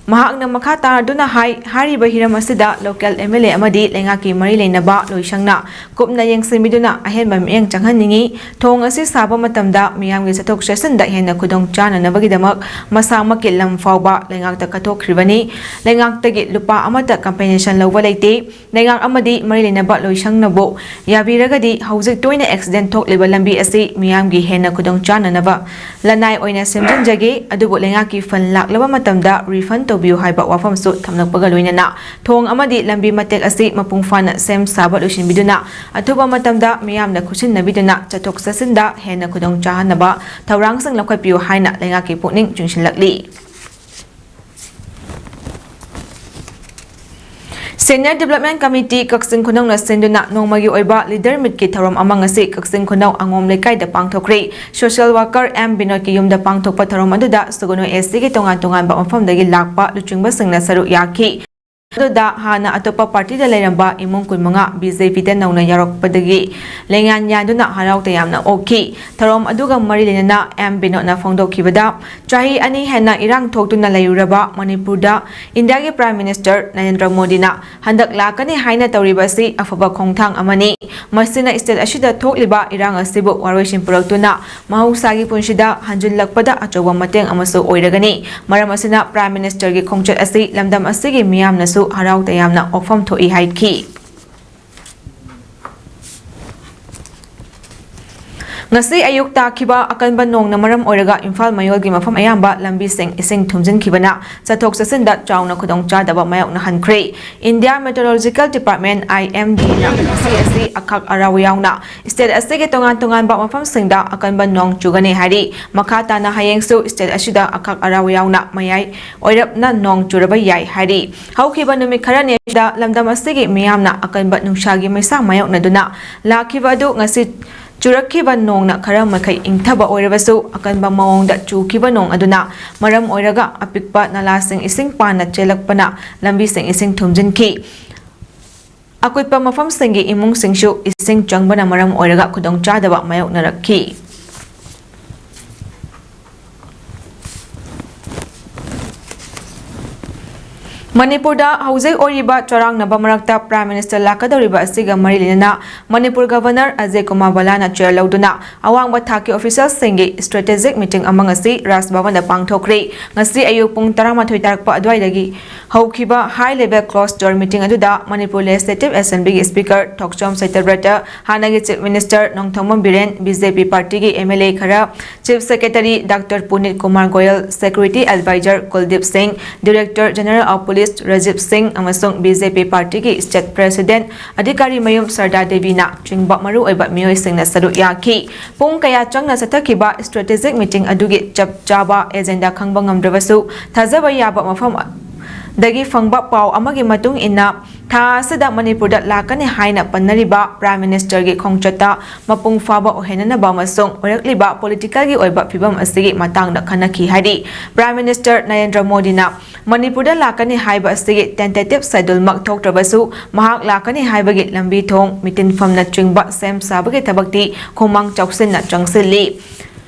ꯃꯍꯥꯛꯅ ꯃꯈꯥ ꯇꯥꯗꯨꯅ ꯍꯥꯏ, ꯍꯥꯏꯔꯤꯕ ꯍꯤꯔꯝ ꯑꯁꯤꯗ ꯂꯣꯀꯦꯜ ꯑꯦꯝ ꯑꯦꯜ ꯑꯦ ꯑꯃꯗꯤ ꯂꯩꯉꯥꯛꯀꯤ ꯃꯔꯤ ꯂꯩꯅꯕ ꯂꯣꯏꯁꯪꯅ ꯀꯨꯞꯅ ꯌꯦꯡꯁꯤꯟꯕꯤꯗꯨꯅ ꯑꯍꯦꯟꯕ ꯃꯤꯠꯌꯦꯡ ꯆꯪꯍꯟꯅꯤꯡꯏ꯫ ꯊꯣꯡ ꯑꯁꯤ ꯁꯥꯕ ꯃꯇꯝꯗ ꯃꯤꯌꯥꯝꯒꯤ ꯆꯠꯊꯣꯛ ꯆꯠꯁꯤꯟꯗ ꯍꯦꯟꯅ ꯈꯨꯗꯣꯡ ꯆꯥꯅꯅꯕꯒꯤꯗꯃꯛ ꯃꯁꯥꯃꯛꯀꯤ ꯂꯝ ꯐꯥꯎꯕ ꯂꯩꯉꯥꯛꯇ ꯀꯠꯊꯣꯛꯈ꯭ꯔꯤꯕꯅꯤ꯫ ꯂꯩꯉꯥꯛꯇꯒꯤ ꯂꯨꯄꯥ ꯑꯃꯠꯇ ꯀꯝꯄꯦꯟꯁꯦꯁꯟ ꯂꯧꯕ ꯂꯩꯇꯦ꯫ ꯂꯩꯉꯥꯛ ꯑꯃꯗꯤ ꯃꯔꯤ ꯂꯩꯅꯕ ꯂꯣꯏꯁꯪꯅꯕꯨ ꯌꯥꯕꯤꯔꯒꯗꯤ ꯍꯧꯖꯤꯛ ꯇꯣꯏꯅ ꯑꯦꯛꯁꯤꯗꯦꯟ ꯊꯣꯛꯂꯤꯕ ꯂꯝꯕꯤ ꯑꯁꯤ ꯃꯤꯌꯥꯝꯒꯤ ꯍꯦꯟꯅ ꯈꯨꯗꯣꯡ ꯆꯥꯅꯅꯕ ꯂꯅꯥꯏ ꯑꯣꯏꯅ ꯁꯦꯝꯖꯤꯟꯖꯒꯦ, ꯑꯗꯨꯕꯨ ꯂꯩꯉꯥꯛꯀꯤ ꯐꯟ ꯂꯥꯛꯂꯕ ꯃꯇꯝꯗ ꯔꯤꯐꯟ ꯇꯧꯕꯤꯌꯨ ꯍꯥꯏꯕ ꯋꯥꯐꯝꯁꯨ ꯊꯝꯂꯛꯄꯒ ꯂꯣꯏꯅꯅ ꯊꯣꯡ ꯑꯃꯗꯤ ꯂꯝꯕꯤ ꯃꯇꯦꯛ ꯑꯁꯤ ꯃꯄꯨꯡ ꯐꯥꯅ ꯁꯦꯝ ꯁꯥꯕ ꯂꯣꯏꯁꯤꯟꯕꯤꯗꯨꯅ ꯑꯊꯨꯕ ꯃꯇꯝꯗ ꯃꯤꯌꯥꯝꯅ ꯈꯨꯠꯁꯤꯟꯅꯕꯤꯗꯨꯅ ꯆꯠꯊꯣꯛ ꯆꯠꯁꯤꯟꯗ ꯍꯦꯟꯅ ꯈꯨꯗꯣꯡ ꯆꯥꯍꯟꯅꯕ ꯊꯧꯔꯥꯡꯁꯤꯡ ꯂꯧꯈꯠꯄꯤꯌꯨ ꯍꯥꯏꯅ ꯂꯩꯉꯥꯛꯀꯤ ꯄꯨꯛꯅꯤꯡ ꯆꯤꯡꯁꯤꯜꯂꯛꯂꯤ꯫ Senior Development Committee ꯀꯛꯆꯤꯡ ꯈꯨꯅꯧꯅ ꯁꯤꯟꯗꯨꯅ ꯅꯣꯡꯃꯒꯤ ꯑꯣꯏꯕ ꯂꯤꯗꯔ ꯃꯤꯠꯀꯤ ꯊꯧꯔꯝ ꯑꯃ ꯉꯁꯤ ꯀꯛꯆꯤꯡ ꯈꯨꯅꯧ ꯑꯉꯣꯝ ꯂꯩꯀꯥꯏꯗ ꯄꯥꯡꯊꯣꯛꯈ꯭ꯔꯦ꯫ ꯁꯣꯁꯤꯌꯦꯜ ꯋꯥꯔꯀꯔ ꯑꯦꯝ ꯕꯤꯅꯣꯗꯀꯤ ꯌꯨꯝꯗ ꯄꯥꯡꯊꯣꯛꯄ ꯊꯧꯔꯝ ꯑꯗꯨꯗ ꯁꯨꯒꯨꯅꯨ ꯑꯦꯁ ꯁꯤꯒꯤ ꯇꯣꯉꯥꯟ ꯇꯣꯉꯥꯟꯕ ꯃꯐꯝꯗꯒꯤ ꯂꯥꯛꯄ ꯂꯨꯆꯤꯡꯕꯁꯤꯡꯅ ꯁꯔꯨꯛ ꯌꯥꯈꯤ꯫ ꯑꯗꯨꯗ ꯍꯥꯟꯅ ꯑꯇꯣꯞꯄ ꯄꯥꯔꯇꯤꯗ ꯂꯩꯔꯝꯕ ꯏꯃꯨꯡ ꯀꯨꯟꯃꯉꯥ ꯕꯤ ꯖꯦ ꯄꯤꯗ ꯅꯧꯅ ꯌꯥꯎꯔꯛꯄꯗꯒꯤ ꯂꯩꯉꯥꯟ ꯌꯥꯟꯗꯨꯅ ꯍꯔꯥꯎ ꯇꯌꯥꯝꯅ ꯑꯣꯛꯈꯤ꯫ ꯊꯧꯔꯝ ꯑꯗꯨꯒ ꯃꯔꯤ ꯂꯩꯅꯅ ꯑꯦꯝ ꯕꯤꯅꯣꯗꯅ ꯐꯣꯡꯗꯣꯛꯈꯤꯕꯗ, ꯆꯍꯤ ꯑꯅꯤ ꯍꯦꯟꯅ ꯏꯔꯥꯡ ꯊꯣꯛꯇꯨꯅ ꯂꯩꯔꯨꯔꯕ ꯃꯅꯤꯄꯨꯔꯗ ꯏꯟꯗꯤꯌꯥꯒꯤ ꯄ꯭ꯔꯥꯏꯝ ꯃꯤꯅꯤꯁꯇꯔ ꯅꯔꯦꯟꯗ꯭ꯔ ꯃꯣꯗꯤꯅ ꯍꯟꯗꯛ ꯂꯥꯛꯀꯅꯤ ꯍꯥꯏꯅ ꯇꯧꯔꯤꯕ ꯑꯁꯤ ꯑꯐꯕ ꯈꯣꯡꯊꯥꯡ ꯑꯃꯅꯤ꯫ ꯃꯁꯤꯅ ꯁ꯭ꯇꯦꯠ ꯑꯁꯤꯗ ꯊꯣꯛꯂꯤꯕ ꯏꯔꯥꯡ ꯑꯁꯤꯕꯨ ꯋꯥꯔꯣꯏꯁꯤꯟ ꯄꯨꯔꯛꯇꯨꯅ ꯃꯍꯧꯁꯥꯒꯤ ꯄꯨꯟꯁꯤꯗ ꯍꯟꯖꯤꯜꯂꯛꯄꯗ ꯑꯆꯧꯕ ꯃꯇꯦꯡ ꯑꯃꯁꯨ ꯑꯣꯏꯔꯒꯅꯤ꯫ ꯃꯔꯝ ꯑꯁꯤꯅ ꯄ꯭ꯔꯥꯏꯝ ꯃꯤꯅꯤꯁꯇꯔꯒꯤ ꯈꯣꯡꯆꯠ ꯑꯁꯤ ꯂꯝꯗꯝ ꯑꯁꯤꯒꯤ ꯃꯤꯌꯥꯝꯅꯁꯨ ꯍꯔꯥꯎ ꯇꯌꯥꯝꯅ ꯑꯣꯛꯐꯝ ꯊꯣꯛꯏ ꯍꯥꯏꯈꯤ꯫ ꯉꯁꯤ ꯑꯌꯨꯛ ꯇꯥꯈꯤꯕ ꯑꯀꯟꯕ ꯅꯣꯡꯅ ꯃꯔꯝ ꯑꯣꯏꯔꯒ ꯏꯝꯐꯥꯜ ꯃꯌꯣꯜꯒꯤ ꯃꯐꯝ ꯑꯌꯥꯝꯕ ꯂꯝꯕꯤꯁꯤꯡ ꯏꯁꯤꯡ ꯊꯨꯝꯖꯤꯟꯈꯤꯕꯅ ꯆꯠꯊꯣꯛ ꯆꯠꯁꯤꯟꯗ ꯆꯥꯎꯅ ꯈꯨꯗꯣꯡꯆꯥꯗꯕ ꯃꯥꯌꯣꯛꯅꯍꯟꯈ꯭ꯔꯦ꯫ India Meteorological Department, IMDꯅ ꯉꯁꯤ ꯑꯁꯤ ꯑꯈꯥꯛ ꯑꯔꯥꯎ ꯌꯥꯎꯅ state ꯑꯁꯤꯒꯤ ꯇꯣꯉꯥꯟ ꯇꯣꯉꯥꯟꯕ ꯃꯐꯝꯁꯤꯡꯗ ꯑꯀꯟꯕ ꯅꯣꯡ ꯆꯨꯒꯅꯤ ꯍꯥꯏꯔꯤ꯫ ꯃꯈꯥ ꯇꯥꯅ ꯍꯌꯦꯡꯁꯨ state ꯑꯁꯤꯗ ꯑꯈꯥꯛ ꯑꯔꯥꯎ ꯌꯥꯎꯅ ꯃꯌꯥꯏ ꯑꯣꯏꯔꯞꯅ ꯅꯣꯡ ꯆꯨꯔꯕ ꯌꯥꯏ ꯍꯥꯏꯔꯤ꯫ ꯍꯧꯈꯤꯕ ꯅꯨꯃꯤꯠ ꯈꯔꯅꯤ ꯑꯁꯤꯗ ꯂꯝꯗꯝ ꯑꯁꯤꯒꯤ ꯃꯤꯌꯥꯝꯅ ꯑꯀꯟꯕ ꯅꯨꯡꯁꯥꯒꯤ ꯃꯩꯁꯥ ꯃꯥꯌꯣꯛꯅꯗꯨꯅ ꯂꯥꯛꯈꯤꯕ ꯑꯗꯨ ꯉꯁꯤ ꯆꯨꯔꯛꯈꯤꯕ ꯅꯣꯡꯅ ꯈꯔ ꯃꯈꯩ ꯏꯪꯊꯕ ꯑꯣꯏꯔꯕꯁꯨ, ꯑꯀꯟꯕ ꯃꯑꯣꯡꯗ ꯆꯨꯈꯤꯕ ꯅꯣꯡ ꯑꯗꯨꯅ ꯃꯔꯝ ꯑꯣꯏꯔꯒ ꯑꯄꯤꯛꯄ ꯅꯂꯥꯁꯤꯡ ꯏꯁꯤꯡ ꯄꯥꯟꯅ ꯆꯦꯜꯂꯛꯄꯅ ꯂꯝꯕꯤꯁꯤꯡ ꯏꯁꯤꯡ ꯊꯨꯝꯖꯤꯟꯈꯤ꯫ ꯑꯀꯨꯠꯄ ꯃꯐꯝꯁꯤꯡꯒꯤ ꯏꯃꯨꯡꯁꯤꯡꯁꯨ ꯏꯁꯤꯡ ꯆꯪꯕꯅ ꯃꯔꯝ ꯑꯣꯏꯔꯒ ꯈꯨꯗꯣꯡꯆꯥꯗꯕ ꯃꯥꯌꯣꯛꯅꯔꯛꯈꯤ꯫ ꯃꯅꯤꯄꯨꯔꯗ ꯍꯧꯖꯤꯛ ꯑꯣꯏꯔꯤꯕ ꯆꯔꯥꯡꯅꯕ ꯃꯔꯛꯇ Prime Minister ꯂꯥꯛꯀꯗꯧꯔꯤꯕ ꯑꯁꯤꯒ ꯃꯔꯤ ꯂꯩꯅꯅ ꯃꯅꯤꯄꯨꯔ Governor ꯑꯖꯌ ꯀꯨꯃꯥꯔ ꯚꯜꯂꯥꯅ chair ꯂꯧꯗꯨꯅ ꯑꯋꯥꯡꯕ ꯊꯥꯛꯀꯤ officialꯁꯤꯡꯒꯤ strategic meeting ꯑꯃ ꯉꯁꯤ ꯔꯥꯖ ꯚꯕꯟꯗ ꯄꯥꯡꯊꯣꯛꯈ꯭ꯔꯦ꯫ ꯉꯁꯤ ꯑꯌꯨꯛ ꯄꯨꯡ ꯇꯔꯥꯃꯥꯊꯣꯏ ꯇꯥꯔꯛꯄ ꯑꯗꯨꯋꯥꯏꯗꯒꯤ ꯍꯧꯈꯤꯕ high level closed door meeting ꯑꯗꯨꯗ ꯃꯅꯤꯄꯨꯔ Legislative Assemblyꯒꯤ Speaker ꯊꯣꯛꯆꯣꯝ ꯁꯇ꯭ꯌꯕ꯭ꯔꯇ, ꯍꯥꯟꯅꯒꯤ Chief Minister Nongthombam Biren, BJP partyꯒꯤ MLA ꯈꯔ, Chief Secretary Doctor Puneet Kumar Goyal, Security Advisor Kuldeep Singh, Director General of Police Rajiv Singh ꯑꯃꯁꯨꯡ BJP partyꯒꯤ State President ꯑꯙꯤꯀꯥꯔꯤ ꯃꯌꯨꯝ ꯁꯔꯗꯥ ꯗꯦꯕꯤꯅ ꯆꯤꯡꯕ ꯃꯔꯨꯑꯣꯏꯕ ꯃꯤꯑꯣꯏꯁꯤꯡꯅ ꯁꯔꯨꯛ ꯌꯥꯈꯤ꯫ ꯄꯨꯡ ꯀꯌꯥ ꯆꯪꯅ ꯆꯠꯊꯈꯤꯕ strategic meeting ꯑꯗꯨꯒꯤ ꯆꯞ ꯆꯥꯕ agenda ꯈꯪꯕ ꯉꯝꯗ꯭ꯔꯕꯁꯨ, ꯊꯥꯖꯕ ꯌꯥꯕ ꯃꯐꯝ ꯗꯒꯤ ꯐꯪꯕ ꯄꯥꯎ ꯑꯃꯒꯤ ꯃꯇꯨꯡ ꯏꯟꯅ, ꯊꯥ ꯑꯁꯤꯗ ꯃꯅꯤꯄꯨꯔꯗ ꯂꯥꯛꯀꯅꯤ ꯍꯥꯏꯅ ꯄꯟꯅꯔꯤꯕ Prime Ministerꯒꯤ ꯈꯣꯡꯆꯠꯇ ꯃꯄꯨꯡ ꯐꯥꯕ ꯑꯣꯏꯍꯟꯅꯅꯕ ꯑꯃꯁꯨꯡ ꯑꯣꯏꯔꯛꯂꯤꯕ politicalꯒꯤ ꯑꯣꯏꯕ ꯐꯤꯕꯝ ꯑꯁꯤꯒꯤ ꯃꯇꯥꯡꯗ ꯈꯟꯅꯈꯤ ꯍꯥꯏꯔꯤ꯫ Prime Minister ꯅꯔꯦꯟꯗ꯭ꯔ ꯃꯣꯗꯤꯅ ꯃꯅꯤꯄꯨꯔꯗ ꯂꯥꯛꯀꯅꯤ ꯍꯥꯏꯕ ꯑꯁꯤꯒꯤ tentative scheduleꯃꯛ ꯊꯣꯛꯇ꯭ꯔꯕꯁꯨ, ꯃꯍꯥꯛ ꯂꯥꯛꯀꯅꯤ ꯍꯥꯏꯕꯒꯤ ꯂꯝꯕꯤ ꯊꯣꯡ, ꯃꯤꯇꯤꯟꯐꯝꯅꯆꯤꯡꯕ ꯁꯦꯝ ꯁꯥꯕꯒꯤ ꯊꯕꯛꯇꯤ ꯈꯨꯃꯥꯡ ꯆꯥꯎꯁꯤꯟꯅ ꯆꯪꯁꯤꯜꯂꯤ꯫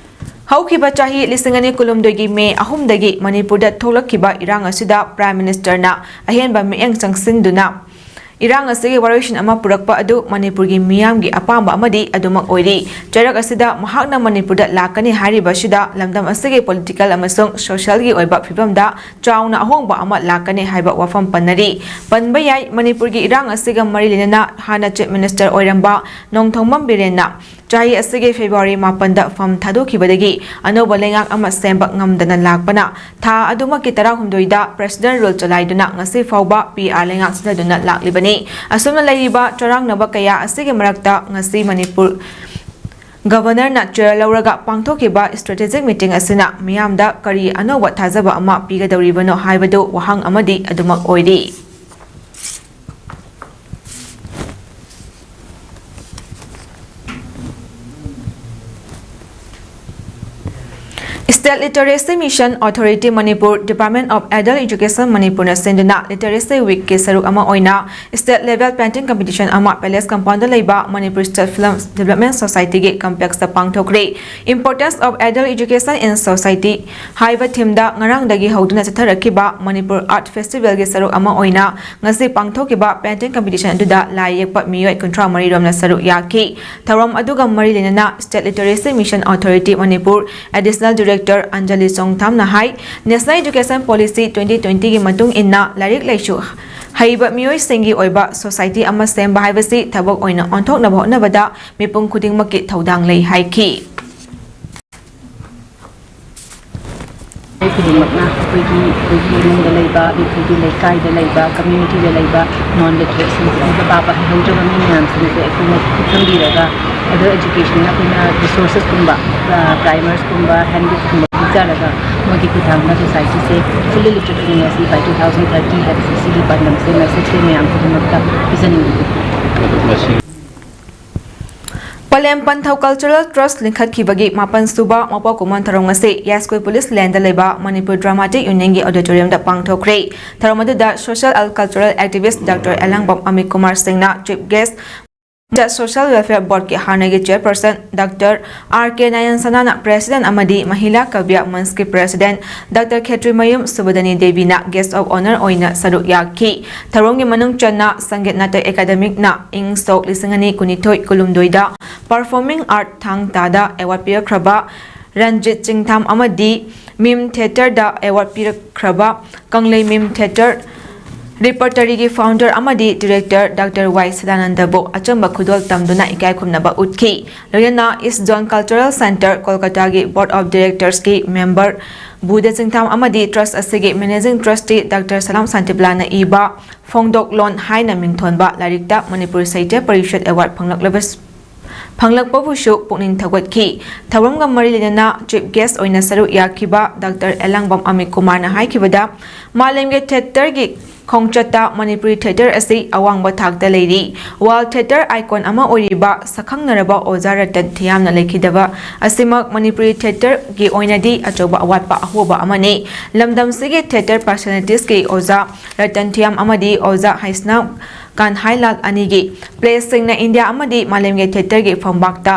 ꯍꯧꯈꯤꯕ ꯆꯍꯤ ꯂꯤꯁꯤꯡ ꯑꯅꯤ ꯀꯨꯟꯍꯨꯝꯗꯣꯏꯒꯤ ꯃꯦ ꯑꯍꯨꯝꯗꯒꯤ ꯃꯅꯤꯄꯨꯔꯗ ꯊꯣꯛꯂꯛꯈꯤꯕ ꯏꯔꯥꯡ ꯑꯁꯤꯗ Prime Ministerꯅ ꯑꯍꯦꯟꯕ ꯃꯤꯠꯌꯦꯡ ꯆꯪꯁꯤꯟꯗꯨꯅ ꯏꯔꯥꯡ ꯑꯁꯤꯒꯤ ꯋꯥꯔꯣꯏꯁꯤꯟ ꯑꯃ ꯄꯨꯔꯛꯄ ꯑꯗꯨ ꯃꯅꯤꯄꯨꯔꯒꯤ ꯃꯤꯌꯥꯝꯒꯤ ꯑꯄꯥꯝꯕ ꯑꯃꯗꯤ ꯑꯗꯨꯃꯛ ꯑꯣꯏꯔꯤ꯫ ꯆꯩꯔꯛ ꯑꯁꯤꯗ ꯃꯍꯥꯛꯅ ꯃꯅꯤꯄꯨꯔꯗ ꯂꯥꯛꯀꯅꯤ ꯍꯥꯏꯔꯤꯕ ꯑꯁꯤꯗ ꯂꯝꯗꯝ ꯑꯁꯤꯒꯤ political ꯑꯃꯁꯨꯡ socialꯒꯤ ꯑꯣꯏꯕ ꯐꯤꯕꯝꯗ ꯆꯥꯎꯅ ꯑꯍꯣꯡꯕ ꯑꯃ ꯂꯥꯛꯀꯅꯤ ꯍꯥꯏꯕ ꯋꯥꯐꯝ ꯄꯟꯅꯔꯤ꯫ ꯄꯟꯕ ꯌꯥꯏ, ꯃꯅꯤꯄꯨꯔꯒꯤ ꯏꯔꯥꯡ ꯑꯁꯤꯒ ꯃꯔꯤ ꯂꯩꯅꯅ ꯍꯥꯟꯅ Chief Minister ꯑꯣꯏꯔꯝꯕ ꯅꯣꯡꯊꯣꯝꯕꯝ ꯕꯤꯔꯦꯟꯅ ꯆꯍꯤ ꯑꯁꯤꯒꯤ ꯐꯦꯕ꯭ꯔꯨꯋꯥꯔꯤ ꯃꯥꯄꯟꯗ ꯐꯝ ꯊꯥꯗꯣꯛꯈꯤꯕꯗꯒꯤ ꯑꯅꯧꯕ ꯂꯩꯉꯥꯛ ꯑꯃ ꯁꯦꯝꯕ ꯉꯝꯗꯅ ꯂꯥꯛꯄꯅ, ꯊꯥ ꯑꯗꯨꯃꯛꯀꯤ ꯇꯔꯥꯍꯨꯝꯗꯣꯏꯗ President Rule ꯆꯂꯥꯏꯗꯨꯅ ꯉꯁꯤ ꯐꯥꯎꯕ P R ꯂꯩꯉꯥꯛ ꯁꯤꯖꯤꯟꯅꯗꯨꯅ ꯂꯥꯛꯂꯤꯕꯅꯤ꯫ ꯑꯁꯨꯝꯅ ꯂꯩꯔꯤꯕ ꯆꯔꯥꯡꯅꯕ ꯀꯌꯥ ꯑꯁꯤꯒꯤ ꯃꯔꯛꯇ ꯉꯁꯤ ꯃꯅꯤꯄꯨꯔ Governorꯅ chair ꯂꯧꯔꯒ ꯄꯥꯡꯊꯣꯛꯈꯤꯕ strategic meeting ꯑꯁꯤꯅ ꯃꯤꯌꯥꯝꯗ ꯀꯔꯤ ꯑꯅꯧꯕ ꯊꯥꯖꯕ ꯑꯃ ꯄꯤꯒꯗꯧꯔꯤꯕꯅꯣ ꯍꯥꯏꯕꯗꯨ ꯋꯥꯍꯪ ꯑꯃꯗꯤ ꯑꯗꯨꯃꯛ ꯑꯣꯏꯔꯤ꯫ State Literacy Mission Authority Manipur, Department of Adult Education ꯃꯅꯤꯄꯨꯔꯅ ꯁꯤꯟꯗꯨꯅ Literacy Weekꯀꯤ ꯁꯔꯨꯛ ꯑꯃ ꯑꯣꯏꯅ state level painting competition ꯑꯃ Palace Compoundꯗ ꯂꯩꯕ Manipur State Film Development Societyꯒꯤ complexꯇ ꯄꯥꯡꯊꯣꯛꯈ꯭ꯔꯦ꯫ Importance of Adult Education in Society ꯍꯥꯏꯕ themeꯗ ꯉꯔꯥꯡꯗꯒꯤ ꯍꯧꯗꯨꯅ ꯆꯠꯊꯔꯛꯈꯤꯕ Manipur Art Festivalꯒꯤ ꯁꯔꯨꯛ ꯑꯃ ꯑꯣꯏꯅ ꯉꯁꯤ ꯄꯥꯡꯊꯣꯛꯈꯤꯕ painting competition ꯑꯗꯨꯗ ꯂꯥꯏ ꯌꯦꯛꯄ ꯃꯤꯑꯣꯏ ꯀꯨꯟꯊ꯭ꯔꯥ ꯃꯔꯤ ꯔꯣꯝꯅ ꯁꯔꯨꯛ ꯌꯥꯈꯤ꯫ ꯊꯧꯔꯝ ꯑꯗꯨꯒ ꯃꯔꯤ ꯂꯩꯅꯅ State Literacy Mission Authority Manipur Additional Director Anjali Chongthamꯅ ꯍꯥꯏ, National Education Policy twenty twentyꯒꯤ ꯃꯇꯨꯡ ꯏꯟꯅ ꯂꯥꯏꯔꯤꯛ ꯂꯥꯏꯁꯨ ꯍꯩꯕ ꯃꯤꯑꯣꯏꯁꯤꯡꯒꯤ ꯑꯣꯏꯕ society ꯑꯃ ꯁꯦꯝꯕ ꯍꯥꯏꯕꯁꯤ ꯊꯕꯛ ꯑꯣꯏꯅ ꯑꯣꯟꯊꯣꯛꯅꯕ ꯍꯣꯠꯅꯕꯗ ꯃꯤꯄꯨꯝ ꯈꯨꯗꯤꯡꯃꯛꯀꯤ ꯊꯧꯗꯥꯡ ꯂꯩ ꯍꯥꯏꯈꯤ꯫ ꯑꯩꯈꯣꯏ ꯈꯨꯗꯤꯡꯃꯛꯅ ꯑꯩꯈꯣꯏꯒꯤ, ꯑꯩꯈꯣꯏꯒꯤ ꯏꯃꯨꯡꯗ ꯂꯩꯕ, ꯑꯩꯈꯣꯏꯒꯤ ꯂꯩꯀꯥꯏꯗ ꯂꯩꯕ, communityꯗ ꯂꯩꯕ non literateꯁꯤꯡꯁꯦ, ꯏꯕ ꯄꯥꯕ ꯍꯩꯍꯧꯗ꯭ꯔꯕ ꯃꯤ ꯃꯌꯥꯝꯁꯤꯡꯁꯦ ꯑꯩꯈꯣꯏꯅ ꯈꯨꯠꯁꯝꯕꯤꯔꯒ adult educationꯅ ꯑꯩꯈꯣꯏꯅ resourcesꯀꯨꯝꯕ, ꯑ, primersꯀꯨꯝꯕ, handbooksꯀꯨꯝꯕ ꯄꯤꯖꯔꯒ ꯃꯣꯏꯒꯤ ꯈꯨꯠꯊꯥꯡꯗ societyꯁꯦ fully literate ꯑꯣꯏꯅ ꯉꯁꯤ by two thousand thirty ꯍꯥꯏꯕꯁꯦ ꯁꯤꯒꯤ ꯄꯥꯟꯗꯝꯁꯦ messageꯁꯦ ꯃꯌꯥꯝ ꯈꯨꯗꯤꯡꯃꯛꯇ ꯄꯤꯖꯅꯤꯡꯕꯅꯤ꯫ ꯄꯂꯦꯝ ꯄꯟꯊꯧ Cultural Trust ꯂꯤꯡꯈꯠꯈꯤꯕꯒꯤ ꯃꯥꯄꯟ ꯁꯨꯕ ꯃꯄꯣꯛ ꯀꯨꯝꯑꯣꯟ ꯊꯧꯔꯝ ꯑꯁꯤ ꯌꯥꯏꯁꯀꯨꯜ Police Laneꯗ ꯂꯩꯕ Manipur Dramatic Unionꯒꯤ auditoriumꯗ ꯄꯥꯡꯊꯣꯛꯈ꯭ꯔꯦ꯫ ꯊꯧꯔꯝ ꯑꯗꯨꯗ social and cultural activist Doctor ꯑꯦꯂꯥꯡꯕꯝ ꯑꯃꯤꯠ ꯀꯨꯃꯥꯔ ꯁꯤꯡꯅ chief guest, Social Welfare Boardꯀꯤ ꯍꯥꯟꯅꯒꯤ chairperson Doctor R K ꯅꯥꯌꯟ ꯁꯅꯥꯅ president ꯑꯃꯗꯤ ꯃꯍꯤꯂꯥ ꯀꯕ꯭ꯌ ꯃꯟꯆꯀꯤ president Doctor Khetrimayum ꯁꯨꯕꯗꯅꯤ ꯗꯦꯕꯤꯅ guest of honour ꯑꯣꯏꯅ ꯁꯔꯨꯛ ꯌꯥꯈꯤ꯫ ꯊꯧꯔꯝꯒꯤ ꯃꯅꯨꯡ ꯆꯟꯅ ꯁꯪꯒꯤꯠ ꯅꯥꯇꯛ ꯑꯦꯀꯥꯗꯃꯤꯛꯅ ꯏꯪ ꯁꯣꯛ ꯂꯤꯁꯤꯡ ꯑꯅꯤ ꯀꯨꯟꯅꯤꯊꯣꯏ ꯀꯨꯟꯍꯨꯝꯗꯣꯏꯗ Performing Art ꯊꯥꯡ ꯇꯥꯗ award ꯄꯤꯔꯛꯈ꯭ꯔꯕ ꯔꯟꯖꯤꯠ ꯆꯤꯡꯊꯥꯝ ꯑꯃꯗꯤ Mime Theatreꯗ award ꯄꯤꯔꯛꯈ꯭ꯔꯕ ꯀꯪꯂꯩ Mime Theatre ꯔꯤꯄꯔꯇꯔꯤꯒꯤ ꯐꯥꯎꯟꯗꯔ ꯑꯃꯗꯤ ꯗꯤꯔꯦꯛꯇꯔ ꯗꯥꯛꯇꯔ ꯋꯥꯏ ꯁꯗꯥꯅꯟꯗꯕꯨ ꯑꯆꯝꯕ ꯈꯨꯗꯣꯜ ꯇꯝꯗꯨꯅ ꯏꯀꯥꯏ ꯈꯨꯝꯅꯕ ꯎꯠꯈꯤ꯫ ꯂꯣꯏꯅꯅ ꯏꯁ ꯖꯣꯟ ꯀꯜꯆꯔꯦꯜ ꯁꯦꯟꯇꯔ, ꯀꯣꯜꯀꯇꯥꯒꯤ ꯕꯣꯔꯗ ꯑꯣꯐ ꯗꯤꯔꯦꯛꯇꯔꯁꯀꯤ ꯃꯦꯝꯕꯔ ꯕꯨꯙ ꯆꯤꯡꯊꯥꯝ ꯑꯃꯗꯤ ꯇ꯭ꯔꯁ ꯑꯁꯤꯒꯤ ꯃꯦꯅꯦꯖꯤꯡ ꯇ꯭ꯔꯁꯇꯤ ꯗꯥꯛꯇꯔ ꯁꯂꯥꯝ ꯁꯥꯟꯇꯤꯕꯂꯥꯅ ꯏꯕ ꯐꯣꯡꯗꯣꯛꯂꯣꯟ ꯍꯥꯏꯅ ꯃꯤꯡꯊꯣꯟꯕ ꯂꯥꯏꯔꯤꯛꯇ ꯃꯅꯤꯄꯨꯔ ꯁꯥꯍꯤꯇ꯭ꯌ ꯄꯔꯤꯁꯠ ꯑꯦꯋꯥꯔꯗ ꯐꯪꯂꯛꯂꯕ ꯐꯪꯂꯛꯄꯕꯨꯁꯨ ꯄꯨꯛꯅꯤꯡ ꯊꯧꯒꯠꯈꯤ꯫ ꯊꯧꯔꯝꯒ ꯃꯔꯤ ꯂꯩꯅꯅ ꯆꯤꯐ ꯒꯦꯁ ꯑꯣꯏꯅ ꯁꯔꯨꯛ ꯌꯥꯈꯤꯕ ꯗꯥꯛꯇꯔ ꯑꯦꯂꯥꯡꯕꯝ ꯑꯃꯤꯠ ꯀꯨꯃꯥꯔꯅ ꯍꯥꯏꯈꯤꯕꯗ, ꯃꯥꯂꯦꯝꯒꯤ ꯊꯤꯌꯦꯇꯔꯒꯤ ꯈꯣꯡꯆꯠꯇ ꯃꯅꯤꯄꯨꯔꯤ ꯊꯤꯌꯦꯇꯔ ꯑꯁꯤ ꯑꯋꯥꯡꯕ ꯊꯥꯛꯇ ꯂꯩꯔꯤ꯫ ꯋꯥꯔꯜꯗ ꯊꯤꯌꯦꯇꯔ ꯑꯥꯏꯀꯣꯟ ꯑꯃ ꯑꯣꯏꯔꯤꯕ ꯁꯛꯈꯪꯅꯔꯕ ꯑꯣꯖꯥ ꯔꯇꯟ ꯊꯤꯌꯥꯝꯅ ꯂꯩꯈꯤꯗꯕ ꯑꯁꯤꯃꯛ ꯃꯅꯤꯄꯨꯔꯤ ꯊꯤꯌꯦꯇꯔꯒꯤ ꯑꯣꯏꯅꯗꯤ ꯑꯆꯧꯕ ꯑꯋꯥꯠꯄ ꯑꯍꯣꯕ ꯑꯃꯅꯤ꯫ ꯂꯝꯗꯝꯁꯤꯒꯤ ꯊꯤꯌꯦꯇꯔ ꯄꯔꯁꯅꯦꯂꯤꯇꯤꯁꯀꯤ ꯑꯣꯖꯥ ꯔꯇꯟ ꯊꯤꯌꯥꯝ ꯑꯃꯗꯤ ꯑꯣꯖꯥ ꯍꯩꯁꯅꯥꯝ ꯀꯥꯟꯍꯥꯏꯂꯥꯜ ꯑꯅꯤꯒꯤ ꯄ꯭ꯂꯦꯁꯤꯡꯅ ꯏꯟꯗꯤꯌꯥ ꯑꯃꯗꯤ ꯃꯥꯂꯦꯝꯒꯤ ꯊꯤꯌꯦꯇꯔꯒꯤ ꯐꯝꯕꯥꯛꯇ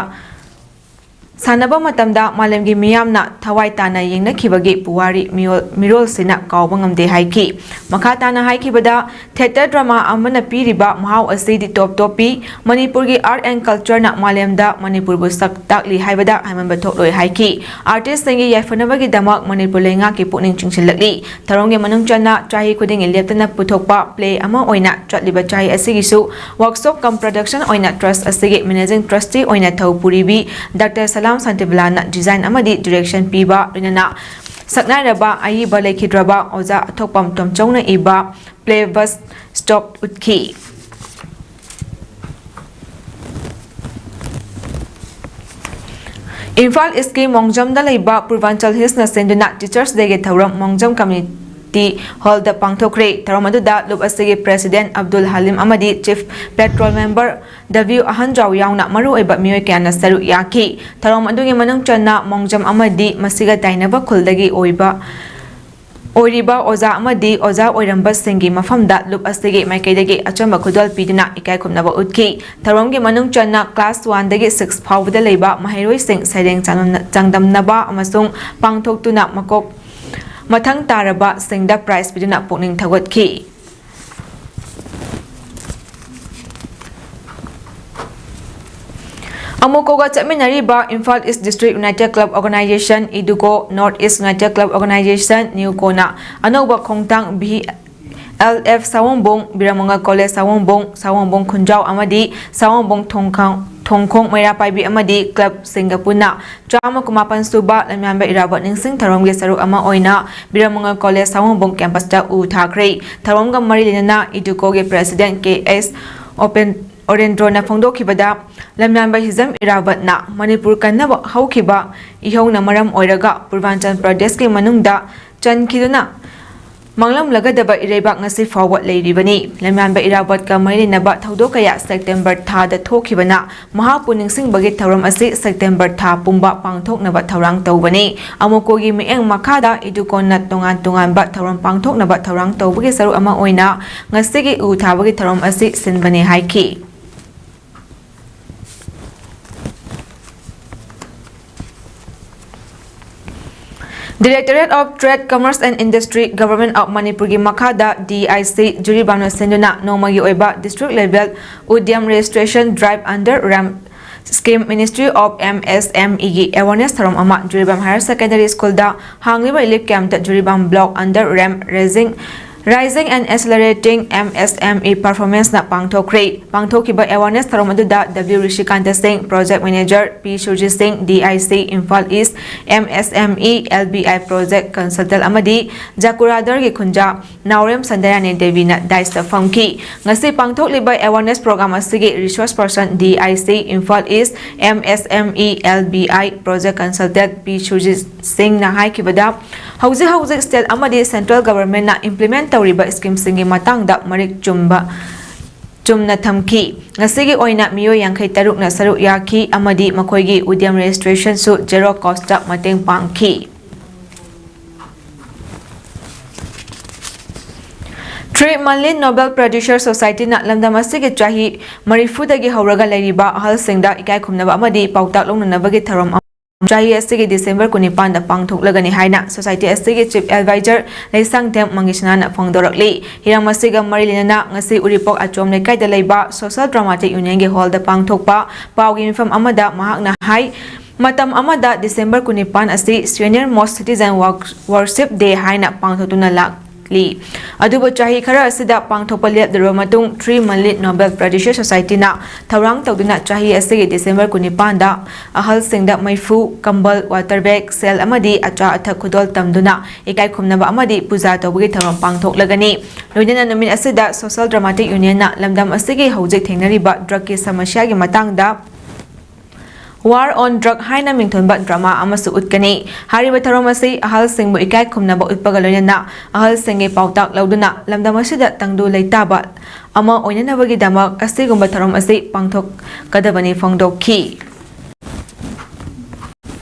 ꯁꯥꯟꯅꯕ ꯃꯇꯝꯗ ꯃꯥꯂꯦꯝꯒꯤ ꯃꯤꯌꯥꯝꯅ ꯊꯋꯥꯏ ꯇꯥꯅ ꯌꯦꯡꯅꯈꯤꯕꯒꯤ ꯄꯨꯋꯥꯔꯤ ꯃꯤꯑꯣꯜ-, ꯃꯤꯔꯣꯜꯁꯤꯅ ꯀꯥꯎꯕ ꯉꯝꯗꯦ ꯍꯥꯏꯈꯤ꯫ ꯃꯈꯥ ꯇꯥꯅ ꯍꯥꯏꯈꯤꯕꯗ, ꯊꯤꯌꯦꯇꯔ ꯗ꯭ꯔꯃꯥ ꯑꯃꯅ ꯄꯤꯔꯤꯕ ꯃꯍꯥꯎ ꯑꯁꯤꯗꯤ ꯇꯣꯞ ꯇꯣꯞꯄꯤ꯫ ꯃꯅꯤꯄꯨꯔꯒꯤ ꯑꯥꯔꯠ ꯑꯦꯟ ꯀꯜꯆꯔꯅ ꯃꯥꯂꯦꯝꯗ ꯃꯅꯤꯄꯨꯔꯕꯨ ꯁꯛ ꯇꯥꯛꯂꯤ ꯍꯥꯏꯕꯗ ꯍꯥꯏꯃꯟꯕ ꯊꯣꯛꯂꯣꯏ ꯍꯥꯏꯈꯤ꯫ ꯑꯥꯔꯇꯤꯁꯁꯤꯡꯒꯤ ꯌꯥꯏꯐꯅꯕꯒꯤꯗꯃꯛ ꯃꯅꯤꯄꯨꯔ ꯂꯩꯉꯥꯛꯀꯤ ꯄꯨꯛꯅꯤꯡ ꯆꯤꯡꯁꯤꯜꯂꯛꯂꯤ꯫ ꯊꯧꯔꯝꯒꯤ ꯃꯅꯨꯡ ꯆꯟꯅ ꯆꯍꯤ ꯈꯨꯗꯤꯡꯒꯤ ꯂꯦꯞꯇꯅ ꯄꯨꯊꯣꯛꯄ ꯄ꯭ꯂꯦ ꯑꯃ ꯑꯣꯏꯅ ꯆꯠꯂꯤꯕ ꯆꯍꯤ ꯑꯁꯤꯒꯤꯁꯨ ꯋꯥꯔꯛꯁꯣꯞ ꯀꯝ ꯄ꯭ꯔꯗꯛꯁꯟ ꯑꯣꯏꯅ ꯇ꯭ꯔꯁ ꯑꯁꯤꯒꯤ ꯃꯦꯅꯦꯖꯤꯡ ꯇ꯭ꯔꯁꯇꯤ ꯑꯣꯏꯅ ꯊꯧ ꯄꯨꯔꯤꯕꯤ ꯗꯥꯛꯇꯔ ꯁꯂꯥꯝ ꯁꯥꯟꯇꯤꯕꯂꯥꯅ ꯗꯤꯖꯥꯏꯟ ꯑꯃꯗꯤ ꯗꯤꯔꯦꯛꯁꯟ ꯄꯤꯕ, ꯂꯣꯏꯅꯅ ꯁꯛꯅꯥꯏꯔꯕ ꯑꯏꯕ ꯂꯩꯈꯤꯗ꯭ꯔꯕ ꯑꯣꯖꯥ ꯑꯊꯣꯛꯄꯝ ꯇꯣꯝꯆꯧꯅ ꯏꯕ ꯄ꯭ꯂꯦ ꯕꯁ ꯁ꯭ꯇꯣꯞ ꯎꯠꯈꯤ꯫ ꯏꯝꯐꯥꯜ ꯏꯁꯀꯤ ꯃꯣꯡꯖꯝꯗ ꯂꯩꯕ ꯄꯨꯔꯕꯥꯟꯆꯜ ꯍꯤꯜꯁꯅ ꯁꯤꯟꯗꯨꯅ ꯇꯤꯆꯔꯁ ꯗꯦꯒꯤ ꯊꯧꯔꯝ ꯃꯣꯡꯖꯝ ꯀꯝꯃ꯭ꯌꯨꯅꯤꯇꯤ ꯍꯣꯜꯗ ꯄꯥꯡꯊꯣꯛꯈ꯭ꯔꯦ꯫ ꯊꯧꯔꯝ ꯑꯗꯨꯗ ꯂꯨꯞ ꯑꯁꯤꯒꯤ ꯄ꯭ꯔꯦꯁꯤꯗꯦꯟꯠ ꯑꯕꯗꯨꯜ ꯍꯂꯤꯝ ꯑꯃꯗꯤ ꯆꯤꯐ ꯄꯦꯇ꯭ꯔꯣꯜ ꯃꯦꯝꯕꯔ ꯗꯕ꯭ꯂꯤꯎ ꯑꯍꯟꯖꯥꯎ ꯌꯥꯎꯅ ꯃꯔꯨꯑꯣꯏꯕ ꯃꯤꯑꯣꯏ ꯀꯌꯥꯅ ꯁꯔꯨꯛ ꯌꯥꯈꯤ꯫ ꯊꯧꯔꯝ ꯑꯗꯨꯒꯤ ꯃꯅꯨꯡ ꯆꯟꯅ ꯃꯣꯡꯖꯝ ꯑꯃꯗꯤ ꯃꯁꯤꯒ ꯇꯥꯏꯅꯕ ꯈꯨꯜꯗꯒꯤ ꯑꯣꯏꯕ ꯑꯣꯏꯔꯤꯕ ꯑꯣꯖꯥ ꯑꯃꯗꯤ ꯑꯣꯖꯥ ꯑꯣꯏꯔꯝꯕꯁꯤꯡꯒꯤ ꯃꯐꯝꯗ ꯂꯨꯞ ꯑꯁꯤꯒꯤ ꯃꯥꯏꯀꯩꯗꯒꯤ ꯑꯆꯝꯕ ꯈꯨꯗꯣꯜ ꯄꯤꯗꯨꯅ ꯏꯀꯥꯏ ꯈꯨꯝꯅꯕ ꯎꯠꯈꯤ꯫ ꯊꯧꯔꯝꯒꯤ ꯃꯅꯨꯡ ꯆꯟꯅ ꯀ꯭ꯂꯥꯁ ꯋꯥꯟꯗꯒꯤ ꯁꯤꯛꯁ ꯐꯥꯎꯕꯗ ꯂꯩꯕ ꯃꯍꯩꯔꯣꯏꯁꯤꯡ ꯁꯩꯔꯦꯡ ꯆꯥꯡꯗꯝꯅ-, ꯆꯥꯡꯗꯝꯅꯕ ꯑꯃꯁꯨꯡ ꯄꯥꯡꯊꯣꯛꯇꯨꯅ ꯃꯀꯣꯛ ꯃꯊꯪ ꯇꯥꯔꯕꯁꯤꯡꯗ ꯄ꯭ꯔꯥꯏꯖ ꯄꯤꯗꯨꯅ ꯄꯨꯛꯅꯤꯡ ꯊꯧꯒꯠꯈꯤ꯫ ꯑꯃꯨꯀꯣꯒ ꯆꯠꯃꯤꯟꯅꯔꯤꯕ Imphal east district united club organization, ꯏꯗꯨꯀꯣ, north east united club organization, ꯅ꯭ꯌꯨꯀꯣꯅ ꯑꯅꯧꯕ ꯈꯣꯡꯊꯥꯡ V-, L F Sawombung, Biramangol college Sawombung, Sawombung ꯈꯨꯟꯖꯥꯎ ꯑꯃꯗꯤ ꯁꯥꯋꯣꯝꯕꯨꯡ ꯊꯣꯡꯈꯥꯡ-, ꯊꯣꯡꯈꯣꯡ ꯃꯩꯔꯥ ꯄꯥꯏꯕꯤ ꯑꯃꯗꯤ ꯀ꯭ꯂꯕꯁꯤꯡꯒ ꯄꯨꯟꯅ ꯆꯥꯝꯃ ꯀꯨꯟꯃꯥꯄꯟ ꯁꯨꯕ ꯂꯝꯌꯥꯟꯕ ꯏꯔꯥꯕꯣꯠ ꯅꯤꯡꯁꯤꯡ ꯊꯧꯔꯝꯒꯤ ꯁꯔꯨꯛ ꯑꯃ ꯑꯣꯏꯅ ꯕꯤꯔꯃꯉꯥ ꯀꯣꯂꯦꯖ ꯁꯥꯋꯣꯝꯕꯨꯡ ꯀꯦꯝꯄꯁꯇ ꯎ ꯊꯥꯈ꯭ꯔꯦ꯫ ꯊꯧꯔꯝꯒ ꯃꯔꯤ ꯂꯩꯅꯅ ꯏꯗꯨꯀꯣꯒꯤ ꯄ꯭ꯔꯦꯁꯤꯗꯦꯟꯠ ꯀꯦ ꯑꯦꯁ ꯑꯣꯄꯦꯟ-, ꯑꯣꯔꯦꯟꯗ꯭ꯔꯣꯅ ꯐꯣꯡꯗꯣꯛꯈꯤꯕꯗ, ꯂꯝꯌꯥꯟꯕ ꯍꯤꯖꯝ ꯏꯔꯥꯕꯠꯅ ꯃꯅꯤꯄꯨꯔ ꯀꯟꯅꯕ ꯍꯧꯈꯤꯕ ꯏꯍꯧꯅ ꯃꯔꯝ ꯑꯣꯏꯔꯒ ꯄꯨꯔꯕꯥꯟꯆꯜ ꯄ꯭ꯔꯗꯦꯁꯀꯤ ꯃꯅꯨꯡꯗ ꯆꯟꯈꯤꯗꯨꯅ ꯃꯥꯡꯂꯝꯂꯒꯗꯕ ꯏꯔꯩꯕꯥꯛ ꯉꯁꯤ ꯐꯥꯎꯕ ꯂꯩꯔꯤꯕꯅꯤ꯫ ꯂꯝꯌꯥꯟꯕ ꯏꯔꯥꯕꯣꯠꯀ ꯃꯔꯤ ꯂꯩꯅꯕ ꯊꯧꯗꯣꯛ ꯀꯌꯥ ꯁꯦꯞꯇꯦꯝꯕꯔ ꯊꯥꯗ ꯊꯣꯛꯈꯤꯕꯅ ꯃꯍꯥꯛꯄꯨ ꯅꯤꯡꯁꯤꯡꯕꯒꯤ ꯊꯧꯔꯝ ꯑꯁꯤ ꯁꯦꯞꯇꯦꯝꯕꯔ ꯊꯥ ꯄꯨꯝꯕ ꯄꯥꯡꯊꯣꯛꯅꯕ ꯊꯧꯔꯥꯡ ꯇꯧꯕꯅꯤ꯫ ꯑꯃꯣꯀꯣꯒꯤ ꯃꯤꯠꯌꯦꯡ ꯃꯈꯥꯗ ꯏꯗꯨꯀꯣꯟꯅ ꯇꯣꯉꯥꯟ ꯇꯣꯉꯥꯟꯕ ꯊꯧꯔꯝ ꯄꯥꯡꯊꯣꯛꯅꯕ ꯊꯧꯔꯥꯡ ꯇꯧꯕꯒꯤ ꯁꯔꯨꯛ ꯑꯃ ꯑꯣꯏꯅ ꯉꯁꯤꯒꯤ ꯎ ꯊꯥꯕꯒꯤ ꯊꯧꯔꯝ ꯑꯁꯤ ꯁꯤꯟꯕꯅꯤ ꯍꯥꯏꯈꯤ꯫ Directorate of Trade, Commerce and Industry, Government of ꯃꯅꯤꯄꯨꯔꯒꯤ ꯃꯈꯥꯗ ꯗꯤ ꯑꯥꯏ ꯁꯤ ꯖꯤꯔꯤꯕꯥꯝꯅ ꯁꯤꯟꯗꯨꯅ ꯅꯣꯡꯃꯒꯤ ꯑꯣꯏꯕ district level Udyam Registration Drive under RAM Scheme, Ministry of M S M E ꯒꯤ awareness ꯊꯧꯔꯝ ꯑꯃ ꯖꯤꯔꯤꯕꯥꯝ Higher Secondary School ꯗ ꯍꯥꯡꯂꯤꯕ relief camp ꯇ Jiribam Block under RAM Raising, Rising and Accelerating M S M E Performance ꯅ ꯄꯥꯡꯊꯣꯛꯈ꯭ꯔꯦ꯫ ꯄꯥꯡꯊꯣꯛꯈꯤꯕ awareness ꯊꯧꯔꯝ ꯑꯗꯨꯗ W ꯔꯤꯁꯤꯀꯥꯟꯇ ꯁꯤꯡ, Project Manager, ꯄꯤ ꯁꯨꯔꯖꯤꯠ ꯁꯤꯡ, D I C, Imphal East, M S M E, L B I Project Consultant ꯑꯃꯗꯤ ꯖꯀꯨꯔꯥꯗꯔꯒꯤ ꯈꯨꯟꯖꯥ ꯅꯥꯎꯔꯦꯝ ꯁꯟꯗꯌꯥꯅꯤ ꯗꯦꯕꯤꯅ dais ꯇ ꯐꯝꯈꯤ꯫ ꯉꯁꯤ ꯄꯥꯡꯊꯣꯛꯂꯤꯕ awareness program ꯑꯁꯤꯒꯤ resource person, D I C, Imphal East, M S M E, L B I Project Consultant ꯄꯤ ꯁꯨꯔꯖꯤꯠ ꯁꯤꯡꯅ ꯍꯥꯏꯈꯤꯕꯗ, ꯍꯧꯖꯤꯛ ꯍꯧꯖꯤꯛ state ꯑꯃꯗꯤ central government ꯅ implement ꯇꯧꯔꯤꯕ scheme ꯁꯤꯡꯒꯤ ꯃꯇꯥꯡꯗ ꯃꯔꯤꯛ ꯆꯨꯝꯕ, ꯆꯨꯝꯅ ꯊꯝꯈꯤ꯫ ꯉꯁꯤꯒꯤ ꯑꯣꯏꯅ ꯃꯤꯑꯣꯏ ꯌꯥꯡꯈꯩ ꯇꯔꯨꯛꯅ ꯁꯔꯨꯛ ꯌꯥꯈꯤ ꯑꯃꯗꯤ ꯃꯈꯣꯏꯒꯤ Udyam Registration ꯁꯨ zero cost ꯇ ꯃꯇꯦꯡ ꯄꯥꯡꯈꯤ꯫ Three Malin Noble Producer Society ꯅ ꯂꯝꯗꯝ ꯑꯁꯤꯒꯤ ꯆꯍꯤ ꯃꯔꯤꯐꯨꯗꯒꯤ ꯍꯧꯔꯒ ꯂꯩꯔꯤꯕ ꯑꯍꯜꯁꯤꯡꯗ ꯏꯀꯥꯏ ꯈꯨꯝꯅꯕ ꯑꯃꯗꯤ ꯄꯥꯎꯇꯥꯛ ꯂꯧꯅꯅꯕꯒꯤ ꯊꯧꯔꯝ ꯑꯃ ꯆꯍꯤ ꯑꯁꯤꯒꯤ ꯗꯤꯁꯦꯝꯕꯔ ꯀꯨꯟꯅꯤꯄꯥꯟꯗ ꯄꯥꯡꯊꯣꯛꯂꯒꯅꯤ ꯍꯥꯏꯅ society ꯑꯁꯤꯒꯤ chief advisor ꯂꯩꯁꯥꯡꯊꯦꯝ ꯃꯪꯒꯤꯁꯅꯥꯅ ꯐꯣꯡꯗꯣꯔꯛꯂꯤ꯫ ꯍꯤꯔꯝ ꯑꯁꯤꯒ ꯃꯔꯤ ꯂꯩꯅꯅ ꯉꯁꯤ ꯎꯔꯤꯄꯣꯛ ꯑꯆꯣꯝ ꯂꯩꯀꯥꯏꯗ ꯂꯩꯕ Social Dramatic Union ꯒꯤ hall ꯗ ꯄꯥꯡꯊꯣꯛꯄ ꯄꯥꯎꯒꯤ ꯃꯤꯐꯝ ꯑꯃꯗ ꯃꯍꯥꯛꯅ ꯍꯥꯏ, ꯃꯇꯝ ꯑꯃꯗ ꯗꯤꯁꯦꯝꯕꯔ ꯀꯨꯟꯅꯤꯄꯥꯟ ꯑꯁꯤ Senior Most Citizen Work-, Worship Day ꯍꯥꯏꯅ ꯄꯥꯡꯊꯣꯛꯇꯨꯅ ꯂꯥꯛ-, ꯂꯤ꯫ ꯑꯗꯨꯕꯨ ꯆꯍꯤ ꯈꯔ ꯑꯁꯤꯗ ꯄꯥꯡꯊꯣꯛꯄ ꯂꯦꯞꯂꯨꯔꯕ ꯃꯇꯨꯡ, Three Monthly Nobel Brotherhood Society ꯅ ꯊꯧꯔꯥꯡ ꯇꯧꯗꯨꯅ ꯆꯍꯤ ꯑꯁꯤꯒꯤ December ꯀꯨꯟꯅꯤꯄꯥꯟꯗ ꯑꯍꯜꯁꯤꯡꯗ ꯃꯩꯐꯨ, ꯀꯝꯕꯜ, water bag, ꯁꯦꯜ ꯑꯃꯗꯤ ꯑꯆꯥ ꯑꯊꯛ ꯈꯨꯗꯣꯜ ꯇꯝꯗꯨꯅ ꯏꯀꯥꯏ ꯈꯨꯝꯅꯕ ꯑꯃꯗꯤ ꯄꯨꯖꯥ ꯇꯧꯕꯒꯤ ꯊꯧꯔꯝ ꯄꯥꯡꯊꯣꯛꯂꯒꯅꯤ꯫ ꯂꯣꯏꯅꯅ ꯅꯨꯃꯤꯠ ꯑꯁꯤꯗ Social Dramatic Union ꯅ ꯂꯝꯗꯝ ꯑꯁꯤꯒꯤ ꯍꯧꯖꯤꯛ ꯊꯦꯡꯅꯔꯤꯕ drug ꯀꯤ ꯁꯃꯁ꯭ꯌꯥꯒꯤ ꯃꯇꯥꯡꯗ War on Drug ꯍꯥꯏꯅ ꯃꯤꯡꯊꯣꯟꯕ drama ꯑꯃꯁꯨ ꯎꯠꯀꯅꯤ꯫ ꯍꯥꯏꯔꯤꯕ ꯊꯧꯔꯝ ꯑꯁꯤ ꯑꯍꯜꯁꯤꯡꯕꯨ ꯏꯀꯥꯏ ꯈꯨꯝꯅꯕ ꯎꯠꯄꯒ ꯂꯣꯏꯅꯅ ꯑꯍꯜꯁꯤꯡꯒꯤ ꯄꯥꯎꯇꯥꯛ ꯂꯧꯗꯨꯅ ꯂꯝꯗꯝ ꯑꯁꯤꯗ ꯇꯪꯗꯨ ꯂꯩꯇꯥꯕ ꯑꯃ ꯑꯣꯏꯅꯅꯕꯒꯤꯗꯃꯛ ꯑꯁꯤꯒꯨꯝꯕ ꯊꯧꯔꯝ ꯑꯁꯤ ꯄꯥꯡꯊꯣꯛꯀꯗꯕꯅꯤ ꯐꯣꯡꯗꯣꯛꯈꯤ꯫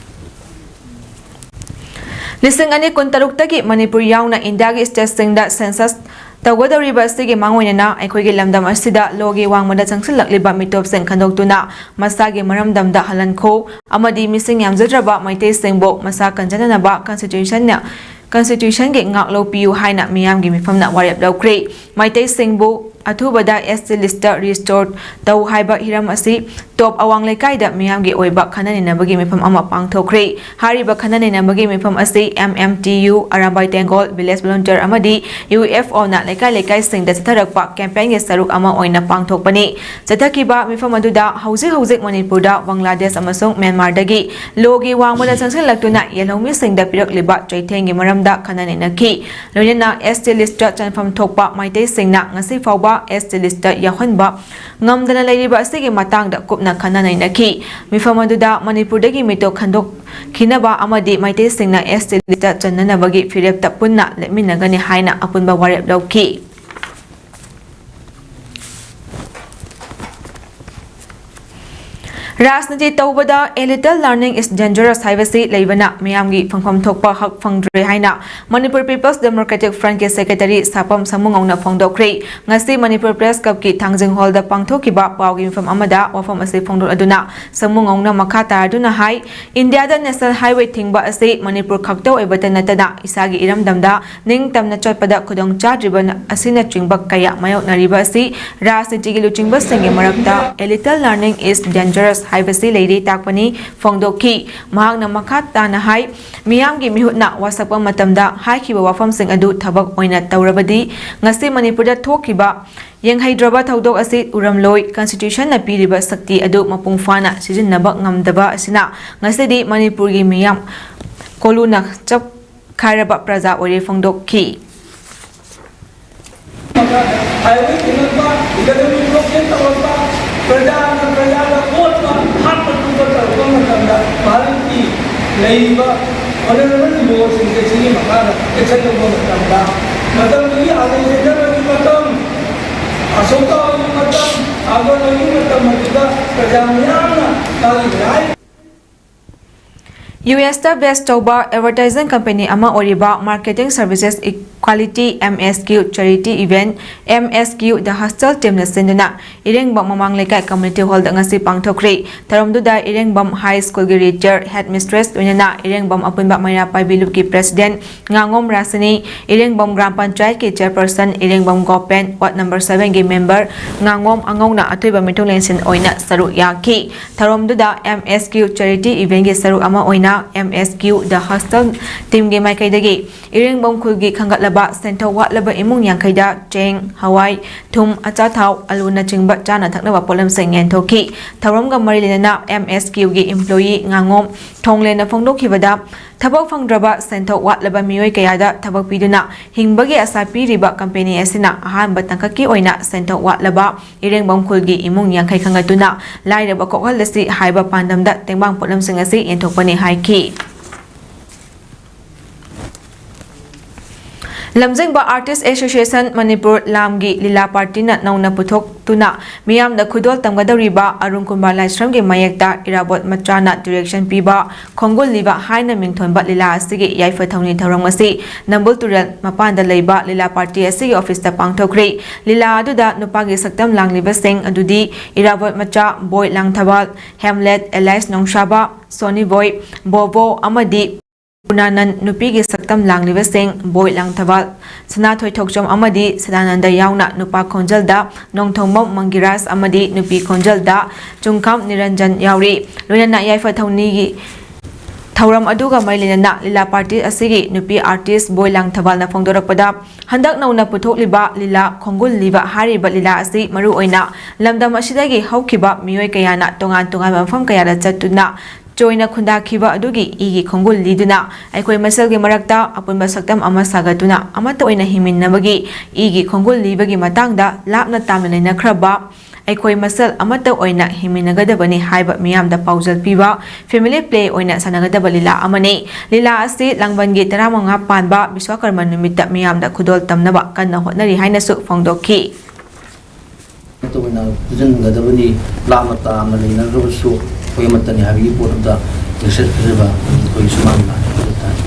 ꯂꯤꯁꯤꯡ ꯑꯅꯤ ꯀꯨꯟꯇꯔꯨꯛꯇꯒꯤ ꯃꯅꯤꯄꯨꯔ ꯌꯥꯎꯅ ꯏꯟꯗꯤꯌꯥꯒꯤ state ꯁꯤꯡꯗ census ꯇꯧꯒꯗꯧꯔꯤꯕ ꯑꯁꯤꯒꯤ ꯃꯥꯡꯑꯣꯏꯅꯅ ꯑꯩꯈꯣꯏꯒꯤ ꯂꯝꯗꯝ ꯑꯁꯤꯗ ꯂꯣꯒꯤ ꯋꯥꯡꯃꯗ ꯆꯪꯁꯤꯜꯂꯛꯂꯤꯕ ꯃꯤꯇꯣꯞꯁꯤꯡ ꯈꯟꯗꯣꯛꯇꯨꯅ ꯃꯁꯥꯒꯤ ꯃꯔꯝꯗꯝꯗ ꯍꯜꯍꯟꯈꯣ ꯑꯃꯗꯤ ꯃꯤꯁꯤꯡ ꯌꯥꯝꯖꯗ꯭ꯔꯕ ꯃꯩꯇꯩꯁꯤꯡꯕꯨ ꯃꯁꯥ ꯀꯟꯖꯅꯅꯕ constitution ꯅ, constitution ꯒꯤ ꯉꯥꯛꯂꯧ ꯄꯤꯌꯨ ꯍꯥꯏꯅ ꯃꯤꯌꯥꯝꯒꯤ ꯃꯤꯐꯝꯅ ꯋꯥꯔꯦꯞ ꯂꯧꯈ꯭ꯔꯦ꯫ ꯃꯩꯇꯩꯁꯤꯡꯕꯨ ꯑꯊꯨꯕꯗ S T list ꯇ restore ꯇꯧ ꯍꯥꯏꯕ ꯍꯤꯔꯝ ꯑꯁꯤ ꯇꯣꯞ ꯑꯋꯥꯡ ꯂꯩꯀꯥꯏꯗ ꯃꯤꯌꯥꯝꯒꯤ ꯑꯣꯏꯕ ꯈꯟꯅ ꯅꯩꯅꯕꯒꯤ ꯃꯤꯐꯝ ꯑꯃ ꯄꯥꯡꯊꯣꯛꯈ꯭ꯔꯦ꯫ ꯍꯥꯏꯔꯤꯕ ꯈꯟꯅ ꯅꯩꯅꯕꯒꯤ ꯃꯤꯐꯝ ꯑꯁꯤ M M T U, Arambai ꯇꯦꯡꯒꯣꯜ, Village Volunteer ꯑꯃꯗꯤ U F O ꯅ ꯂꯩꯀꯥꯏ ꯂꯩꯀꯥꯏꯁꯤꯡꯗ ꯆꯠꯊꯔꯛꯄ campaign ꯒꯤ ꯁꯔꯨꯛ ꯑꯃ ꯑꯣꯏꯅ ꯄꯥꯡꯊꯣꯛꯄꯅꯤ꯫ ꯆꯠꯊꯈꯤꯕ ꯃꯤꯐꯝ ꯑꯗꯨꯗ ꯍꯧꯖꯤꯛ ꯍꯧꯖꯤꯛ ꯃꯅꯤꯄꯨꯔꯗ ꯕꯪꯒ꯭ꯂꯥꯗꯦꯁ ꯑꯃꯁꯨꯡ ꯃ꯭ꯌꯥꯟꯃꯥꯔꯗꯒꯤ ꯂꯣꯒꯤ ꯋꯥꯡꯃꯗ ꯆꯪꯁꯤꯜꯂꯛꯇꯨꯅ ꯌꯦꯜꯍꯧꯃꯤꯁꯤꯡꯗ ꯄꯤꯔꯛꯂꯤꯕ ꯆꯩꯊꯦꯡꯒꯤ ꯃꯔꯝꯗ ꯈꯟꯅ ꯅꯩꯅꯈꯤ꯫ ꯂꯣꯏꯅꯅ S T list ꯇ ꯆꯟꯐꯝ ꯊꯣꯛꯄ ꯃꯩꯇꯩꯁꯤꯡꯅ ꯉꯁꯤ ꯐꯥꯎꯕ S T list ꯇ ꯌꯥꯎꯍꯟꯕ ꯉꯝꯗꯅ ꯂꯩꯔꯤꯕ ꯑꯁꯤꯒꯤ ꯃꯇꯥꯡꯗ ꯀꯨꯞꯅ ꯈꯟꯅ ꯅꯩꯅꯈꯤ꯫ ꯃꯤꯐꯝ ꯑꯗꯨꯗ ꯃꯅꯤꯄꯨꯔꯗꯒꯤ ꯃꯤꯇꯣꯞ ꯈꯟꯗꯣꯛꯈꯤꯅꯕ ꯑꯃꯗꯤ ꯃꯩꯇꯩꯁꯤꯡꯅ S T list ꯇ ꯆꯟꯅꯅꯕꯒꯤ ꯐꯤꯔꯦꯞꯇ ꯄꯨꯟꯅ ꯂꯦꯞꯃꯤꯟꯅꯒꯅꯤ ꯍꯥꯏꯅ ꯑꯄꯨꯟꯕ ꯋꯥꯔꯦꯞ ꯂꯧꯈꯤ꯫ ꯔꯥꯖꯅꯤꯇꯤ ꯇꯧꯕꯗ "A little learning is dangerous" ꯍꯥꯏꯕꯁꯤ ꯂꯩꯕꯅ ꯃꯤꯌꯥꯝꯒꯤ ꯐꯪꯐꯝ ꯊꯣꯛꯄ ꯍꯛ ꯐꯪꯗ꯭ꯔꯦ ꯍꯥꯏꯅ Manipur People's Democratic Front ꯀꯤ secretary ꯁꯥꯄꯝ ꯁꯃꯨꯉꯧꯅ ꯐꯣꯡꯗꯣꯛꯈ꯭ꯔꯦ꯫ ꯉꯁꯤ ꯃꯅꯤꯄꯨꯔ Press Club ꯀꯤ ꯊꯥꯡꯖꯤꯡ ꯍꯣꯜꯗ ꯄꯥꯡꯊꯣꯛꯈꯤꯕ ꯄꯥꯎꯒꯤ ꯃꯤꯐꯝ ꯑꯃꯗ ꯋꯥꯐꯝ ꯑꯁꯤ ꯐꯣꯡꯗꯣꯛꯂꯗꯨꯅ ꯁꯃꯨꯉꯧꯅ ꯃꯈꯥ ꯇꯥꯔꯗꯨꯅ ꯍꯥꯏ, ꯏꯟꯗꯤꯌꯥꯗ National Highway ꯊꯤꯡꯕ ꯑꯁꯤ ꯃꯅꯤꯄꯨꯔ ꯈꯛꯇ ꯑꯣꯏꯕꯇ ꯅꯠꯇꯅ ꯏꯁꯥꯒꯤ ꯏꯔꯝꯗꯝꯗ ꯅꯤꯡꯇꯝꯅ ꯆꯠꯄꯗ ꯈꯨꯗꯣꯡ ꯆꯥꯗ꯭ꯔꯤꯕ ꯑꯁꯤꯅꯆꯤꯡꯕ ꯀꯌꯥ ꯃꯥꯌꯣꯛꯅꯔꯤꯕ ꯑꯁꯤ ꯔꯥꯖꯅꯤꯇꯤꯒꯤ ꯂꯨꯆꯤꯡꯕꯁꯤꯡꯒꯤ ꯃꯔꯛꯇ "A little learning is dangerous" ꯍꯥꯏꯕꯁꯤ ꯂꯩꯔꯦ ꯇꯥꯛꯄꯅꯤ ꯐꯣꯡꯗꯣꯛꯈꯤ꯫ ꯃꯍꯥꯛꯅ ꯃꯈꯥ ꯇꯥꯅ ꯍꯥꯏ, ꯃꯤꯌꯥꯝꯒꯤ ꯃꯤꯍꯨꯠꯅ ꯋꯥꯁꯛꯄ ꯃꯇꯝꯗ ꯍꯥꯏꯈꯤꯕ ꯋꯥꯐꯝꯁꯤꯡ ꯑꯗꯨ ꯊꯕꯛ ꯑꯣꯏꯅ ꯇꯧꯔꯕꯗꯤ ꯉꯁꯤ ꯃꯅꯤꯄꯨꯔꯗ ꯊꯣꯛꯈꯤꯕ ꯌꯦꯡꯍꯩꯗ꯭ꯔꯕ ꯊꯧꯗꯣꯛ ꯑꯁꯤ ꯎꯔꯝꯂꯣꯏ꯫ Constitution ꯅ ꯄꯤꯔꯤꯕ ꯁꯛꯇꯤ ꯑꯗꯨ ꯃꯄꯨꯡ ꯐꯥꯅ ꯁꯤꯖꯤꯟꯅꯕ ꯉꯝꯗꯕ ꯑꯁꯤꯅ ꯉꯁꯤꯗꯤ ꯃꯅꯤꯄꯨꯔꯒꯤ ꯃꯤꯌꯥꯝ ꯀꯣꯂꯨꯅ ꯆꯞꯈꯥꯏꯔꯕ ꯄ꯭ꯔꯖꯥ ꯑꯣꯏꯔꯦ ꯐꯣꯡꯗꯣꯛꯈꯤ꯫ ꯍꯥꯏꯋꯦ ꯊꯤꯡꯒꯠꯄ, economic blockade ꯇꯧꯔꯛꯄ, ꯄ꯭ꯔꯖꯥꯅ ꯄ꯭ꯔꯖꯥꯗ ꯑꯣꯠꯄ, ꯍꯥꯠꯄ ꯇꯨꯞꯄ ꯇꯧꯔꯛꯄ ꯃꯇꯝꯗ ꯚꯥꯔꯠꯀꯤ ꯂꯩꯔꯤꯕ honourable law ꯁꯤꯡꯁꯦ ꯁꯤꯒꯤ ꯃꯈꯥꯗ action ꯂꯧꯕ ꯃꯇꯝꯗ ꯃꯇꯝꯗꯨꯒꯤ ꯑꯂꯦꯛꯖꯦꯟꯗꯔꯒꯤ ꯃꯇꯝ, ꯑꯁꯣꯀꯥꯒꯤ ꯃꯇꯝ, ꯑꯀꯕꯔꯒꯤ ꯃꯇꯝ ꯑꯗꯨꯗ ꯄ꯭ꯔꯖꯥ ꯃꯤꯌꯥꯝꯅ ꯃꯥꯒꯤ right ꯌꯨ ꯑꯦꯁꯇ base ꯇꯧꯕ advertising company ꯑꯃ ꯑꯣꯏꯔꯤꯕ Marketing Services Equality M S Q Charity Event, M S Q The Hostel team ꯅ ꯁꯤꯟꯗꯨꯅ ꯏꯔꯦꯡꯕꯝ ꯃꯃꯥꯡ ꯂꯩꯀꯥꯏ community hall ꯗ ꯉꯁꯤ ꯄꯥꯡꯊꯣꯛꯈ꯭ꯔꯦ꯫ ꯊꯧꯔꯝꯗꯨꯗ ꯏꯔꯦꯡꯕꯝ High School ꯒꯤ retired headmistress ꯂꯣꯏꯅꯅ ꯏꯔꯦꯡꯕꯝ ꯑꯄꯨꯟꯕ ꯃꯩꯔꯥ ꯄꯥꯏꯕꯤ ꯂꯨꯞꯀꯤ president ꯉꯥꯉꯣꯝ ꯔꯥꯁꯤꯅꯤ, ꯏꯔꯦꯡꯕꯝ ꯒ꯭ꯔꯥꯝ ꯄꯟꯆꯥꯌꯠꯀꯤ chairperson ꯏꯔꯦꯡꯕꯝ ꯒꯣꯄꯦꯟ, ward number seven ꯒꯤ member ꯉꯥꯉꯣꯝ ꯑꯉꯧꯅ ꯑꯊꯣꯏꯕ ꯃꯤꯊꯨꯡꯂꯦꯟꯁꯤꯟ ꯑꯣꯏꯅ ꯁꯔꯨꯛ ꯌꯥꯈꯤ꯫ ꯊꯧꯔꯝꯗꯨꯗ M S Q Charity Event ꯒꯤ ꯁꯔꯨꯛ ꯑꯃ ꯑꯣꯏꯅ M S Q The Hostel team ꯒꯤ ꯃꯥꯏꯀꯩꯗꯒꯤ ꯏꯔꯦꯡꯕꯝ ꯈꯨꯜꯒꯤ ꯈꯟꯒꯠꯂꯕ ꯁꯦꯟꯊꯣꯛ ꯋꯥꯠꯂꯕ ꯏꯃꯨꯡ ꯌꯥꯡꯈꯩꯗ ꯆꯦꯡ, ꯍꯋꯥꯏ, ꯊꯨꯝ, ꯑꯆꯥꯊꯥꯎ, ꯑꯂꯨꯅꯆꯤꯡꯕ ꯆꯥꯅ ꯊꯛꯅꯕ ꯄꯣꯠꯂꯝꯁꯤꯡ ꯌꯦꯟꯊꯣꯛꯈꯤ꯫ ꯊꯧꯔꯝꯒ ꯃꯔꯤ ꯂꯩꯅꯅ M S Q ꯒꯤ employee ꯉꯥꯉꯣꯝ ꯊꯣꯡꯂꯦꯟꯅ ꯐꯣꯡꯗꯣꯛꯈꯤꯕꯗ, ꯊꯕꯛ ꯐꯪꯗ꯭ꯔꯕ ꯁꯦꯟꯊꯣꯛ ꯋꯥꯠꯂꯕ ꯃꯤꯑꯣꯏ ꯀꯌꯥꯗ ꯊꯕꯛ ꯄꯤꯗꯨꯅ ꯍꯤꯡꯕꯒꯤ ꯑꯥꯁꯥ ꯄꯤꯔꯤꯕ company ꯑꯁꯤꯅ ꯑꯍꯥꯟꯕ ꯇꯥꯡꯀꯛꯀꯤ ꯑꯣꯏꯅ ꯁꯦꯟꯊꯣꯛ ꯋꯥꯠꯂꯕ ꯏꯔꯦꯡꯕꯝ ꯈꯨꯜꯒꯤ ꯏꯃꯨꯡ ꯌꯥꯡꯈꯩ ꯈꯟꯒꯠꯇꯨꯅ ꯂꯥꯏꯔꯕ ꯀꯣꯛꯍꯜꯂꯁꯤ ꯍꯥꯏꯕ ꯄꯥꯟꯗꯝꯗ ꯇꯦꯡꯕꯥꯡ ꯄꯣꯠꯂꯝꯁꯤꯡ ꯑꯁꯤ ꯌꯦꯟꯊꯣꯛꯄꯅꯤ ꯍꯥꯏꯈꯤ꯫ ꯂꯝꯖꯤꯡꯕ Artist Association ꯃꯅꯤꯄꯨꯔ ꯂꯥꯝꯒꯤ ꯂꯤꯂꯥ party ꯅ ꯅꯧꯅ ꯄꯨꯊꯣꯛꯇꯨꯅ ꯃꯤꯌꯥꯝꯗ ꯈꯨꯗꯣꯜ ꯇꯝꯒꯗꯧꯔꯤꯕ ꯑꯔꯨꯟ ꯀꯨꯃꯥꯔ ꯂꯥꯏꯁ꯭ꯔꯝꯒꯤ ꯃꯥꯌꯦꯛꯇ ꯏꯔꯥꯕꯣꯠ ꯃꯆꯥꯅ direction ꯄꯤꯕ ꯈꯣꯡꯒꯨꯜ ꯂꯤꯕ ꯍꯥꯏꯅ ꯃꯤꯡꯊꯣꯟꯕ ꯂꯤꯂꯥ ꯑꯁꯤꯒꯤ ꯌꯥꯏꯐ ꯊꯧꯅꯤ ꯊꯧꯔꯝ ꯑꯁꯤ ꯅꯝꯕꯨꯜ ꯇꯨꯔꯦꯜ ꯃꯄꯥꯟꯗ ꯂꯩꯕ ꯂꯤꯂꯥ party ꯑꯁꯤꯒꯤ office ꯇ ꯄꯥꯡꯊꯣꯛꯈ꯭ꯔꯦ꯫ ꯂꯤꯂꯥ ꯑꯗꯨꯗ ꯅꯨꯄꯥꯒꯤ ꯁꯛꯇꯝ ꯂꯥꯡꯂꯤꯕꯁꯤꯡ ꯑꯗꯨꯗꯤ ꯏꯔꯥꯕꯣꯠ ꯃꯆꯥ ꯕꯣꯏ ꯂꯥꯡꯊꯕꯥꯜ, ꯍꯦꯝꯂꯦꯠ ꯑꯦꯂꯥꯏꯁ ꯅꯣꯡꯁꯥꯕ, ꯁꯣꯅꯤ ꯕꯣꯏ, ꯕꯣꯕꯣ ꯑꯃꯗꯤ ꯄꯨꯔꯅꯥꯅꯟ, ꯅꯨꯄꯤꯒꯤ ꯁꯛꯇꯝ ꯂꯥꯡꯂꯤꯕꯁꯤꯡ ꯕꯣꯏ ꯂꯥꯡꯊꯕꯥꯜ, ꯁꯅꯥꯊꯣꯏ ꯊꯣꯛꯆꯣꯝ ꯑꯃꯗꯤ ꯁꯗꯥꯅꯟꯗ ꯌꯥꯎꯅ ꯅꯨꯄꯥ ꯈꯣꯟꯖꯦꯜꯗ ꯅꯣꯡꯊꯣꯝꯕꯝ ꯃꯪꯒꯤꯔꯥꯖ ꯑꯃꯗꯤ ꯅꯨꯄꯤ ꯈꯣꯟꯖꯦꯜꯗ ꯆꯨꯡꯈꯥꯝ ꯅꯤꯔꯟꯖꯟ ꯌꯥꯎꯔꯤ꯫ ꯂꯣꯏꯅꯅ ꯌꯥꯏꯐ ꯊꯧꯅꯤꯒꯤ ꯊꯧꯔꯝ ꯑꯗꯨꯒ ꯃꯔꯤ ꯂꯩꯅꯅ ꯂꯤꯂꯥ ꯄꯥꯔꯇꯤ ꯑꯁꯤꯒꯤ ꯅꯨꯄꯤ ꯑꯥꯔꯇꯤꯁ ꯕꯣꯏ ꯂꯥꯡꯊꯕꯥꯜꯅ ꯐꯣꯡꯗꯣꯔꯛꯄꯗ, ꯍꯟꯗꯛ ꯅꯧꯅ ꯄꯨꯊꯣꯛꯂꯤꯕ ꯂꯤꯂꯥ ꯈꯣꯡꯒꯨꯜ ꯂꯤꯕ ꯍꯥꯏꯔꯤꯕ ꯂꯤꯂꯥ ꯑꯁꯤ ꯃꯔꯨꯑꯣꯏꯅ ꯂꯝꯗꯝ ꯑꯁꯤꯗꯒꯤ ꯍꯧꯈꯤꯕ ꯃꯤꯑꯣꯏ ꯀꯌꯥꯅ ꯇꯣꯉꯥꯟ ꯇꯣꯉꯥꯟꯕ ꯃꯐꯝ ꯀꯌꯥꯗ ꯆꯠꯇꯨꯅ ꯆꯣꯏꯅ ꯈꯨꯟꯗꯥꯈꯤꯕ ꯑꯗꯨꯒꯤ ꯏꯒꯤ ꯈꯣꯡꯒꯨꯜ ꯂꯤꯗꯨꯅ ꯑꯩꯈꯣꯏ ꯃꯁꯦꯜꯒꯤ ꯃꯔꯛꯇ ꯑꯄꯨꯟꯕ ꯁꯛꯇꯝ ꯑꯃ ꯁꯥꯒꯠꯇꯨꯅ ꯑꯃꯠꯇ ꯑꯣꯏꯅ ꯍꯤꯡꯃꯤꯟꯅꯕꯒꯤ ꯏꯒꯤ ꯈꯣꯡꯒꯨꯜ ꯂꯤꯕꯒꯤ ꯃꯇꯥꯡꯗ ꯂꯥꯞꯅ ꯇꯥꯝꯅ ꯂꯩꯅꯈ꯭ꯔꯕ ꯑꯩꯈꯣꯏ ꯃꯁꯦꯜ ꯑꯃꯠꯇ ꯑꯣꯏꯅ ꯍꯤꯡꯃꯤꯟꯅꯒꯗꯕꯅꯤ ꯍꯥꯏꯕ ꯃꯤꯌꯥꯝꯗ ꯄꯥꯎꯖꯦꯜ ꯄꯤꯕ ꯐꯦꯃꯤꯂꯤ ꯄ꯭ꯂꯦ ꯑꯣꯏꯅ ꯁꯥꯟꯅꯒꯗꯕ ꯂꯤꯂꯥ ꯑꯃꯅꯤ꯫ ꯂꯤꯂꯥ ꯑꯁꯤ ꯂꯥꯡꯕꯟꯒꯤ ꯇꯔꯥꯃꯉꯥ ꯄꯥꯟꯕ ꯕꯤꯁ꯭ꯋꯥꯀꯔꯃ ꯅꯨꯃꯤꯠꯇ ꯃꯤꯌꯥꯝꯗ ꯈꯨꯗꯣꯜ ꯇꯝꯅꯕ ꯀꯟꯅ ꯍꯣꯠꯅꯔꯤ ꯍꯥꯏꯅꯁꯨ ꯐꯣꯡꯗꯣꯛꯈꯤ꯫ ꯑꯃꯠꯇ ꯑꯣꯏꯅ ꯄꯨꯟꯁꯤꯟꯒꯗꯕꯅꯤ, ꯂꯥꯞꯅ ꯇꯥꯝꯅ ꯂꯩꯅꯈ꯭ꯔꯕꯁꯨ ꯑꯩꯈꯣꯏ ꯑꯃꯠꯇꯅꯤ ꯍꯥꯏꯕꯒꯤ ꯄꯣꯠ ꯑꯗꯨꯗ ꯃꯦꯁꯦꯖ ꯄꯤꯖꯕ ꯑꯩꯈꯣꯏ ꯁꯨꯃꯥꯡ ꯂꯤꯂꯥꯅꯤ ꯍꯥꯏꯕ ꯇꯥꯔꯦ꯫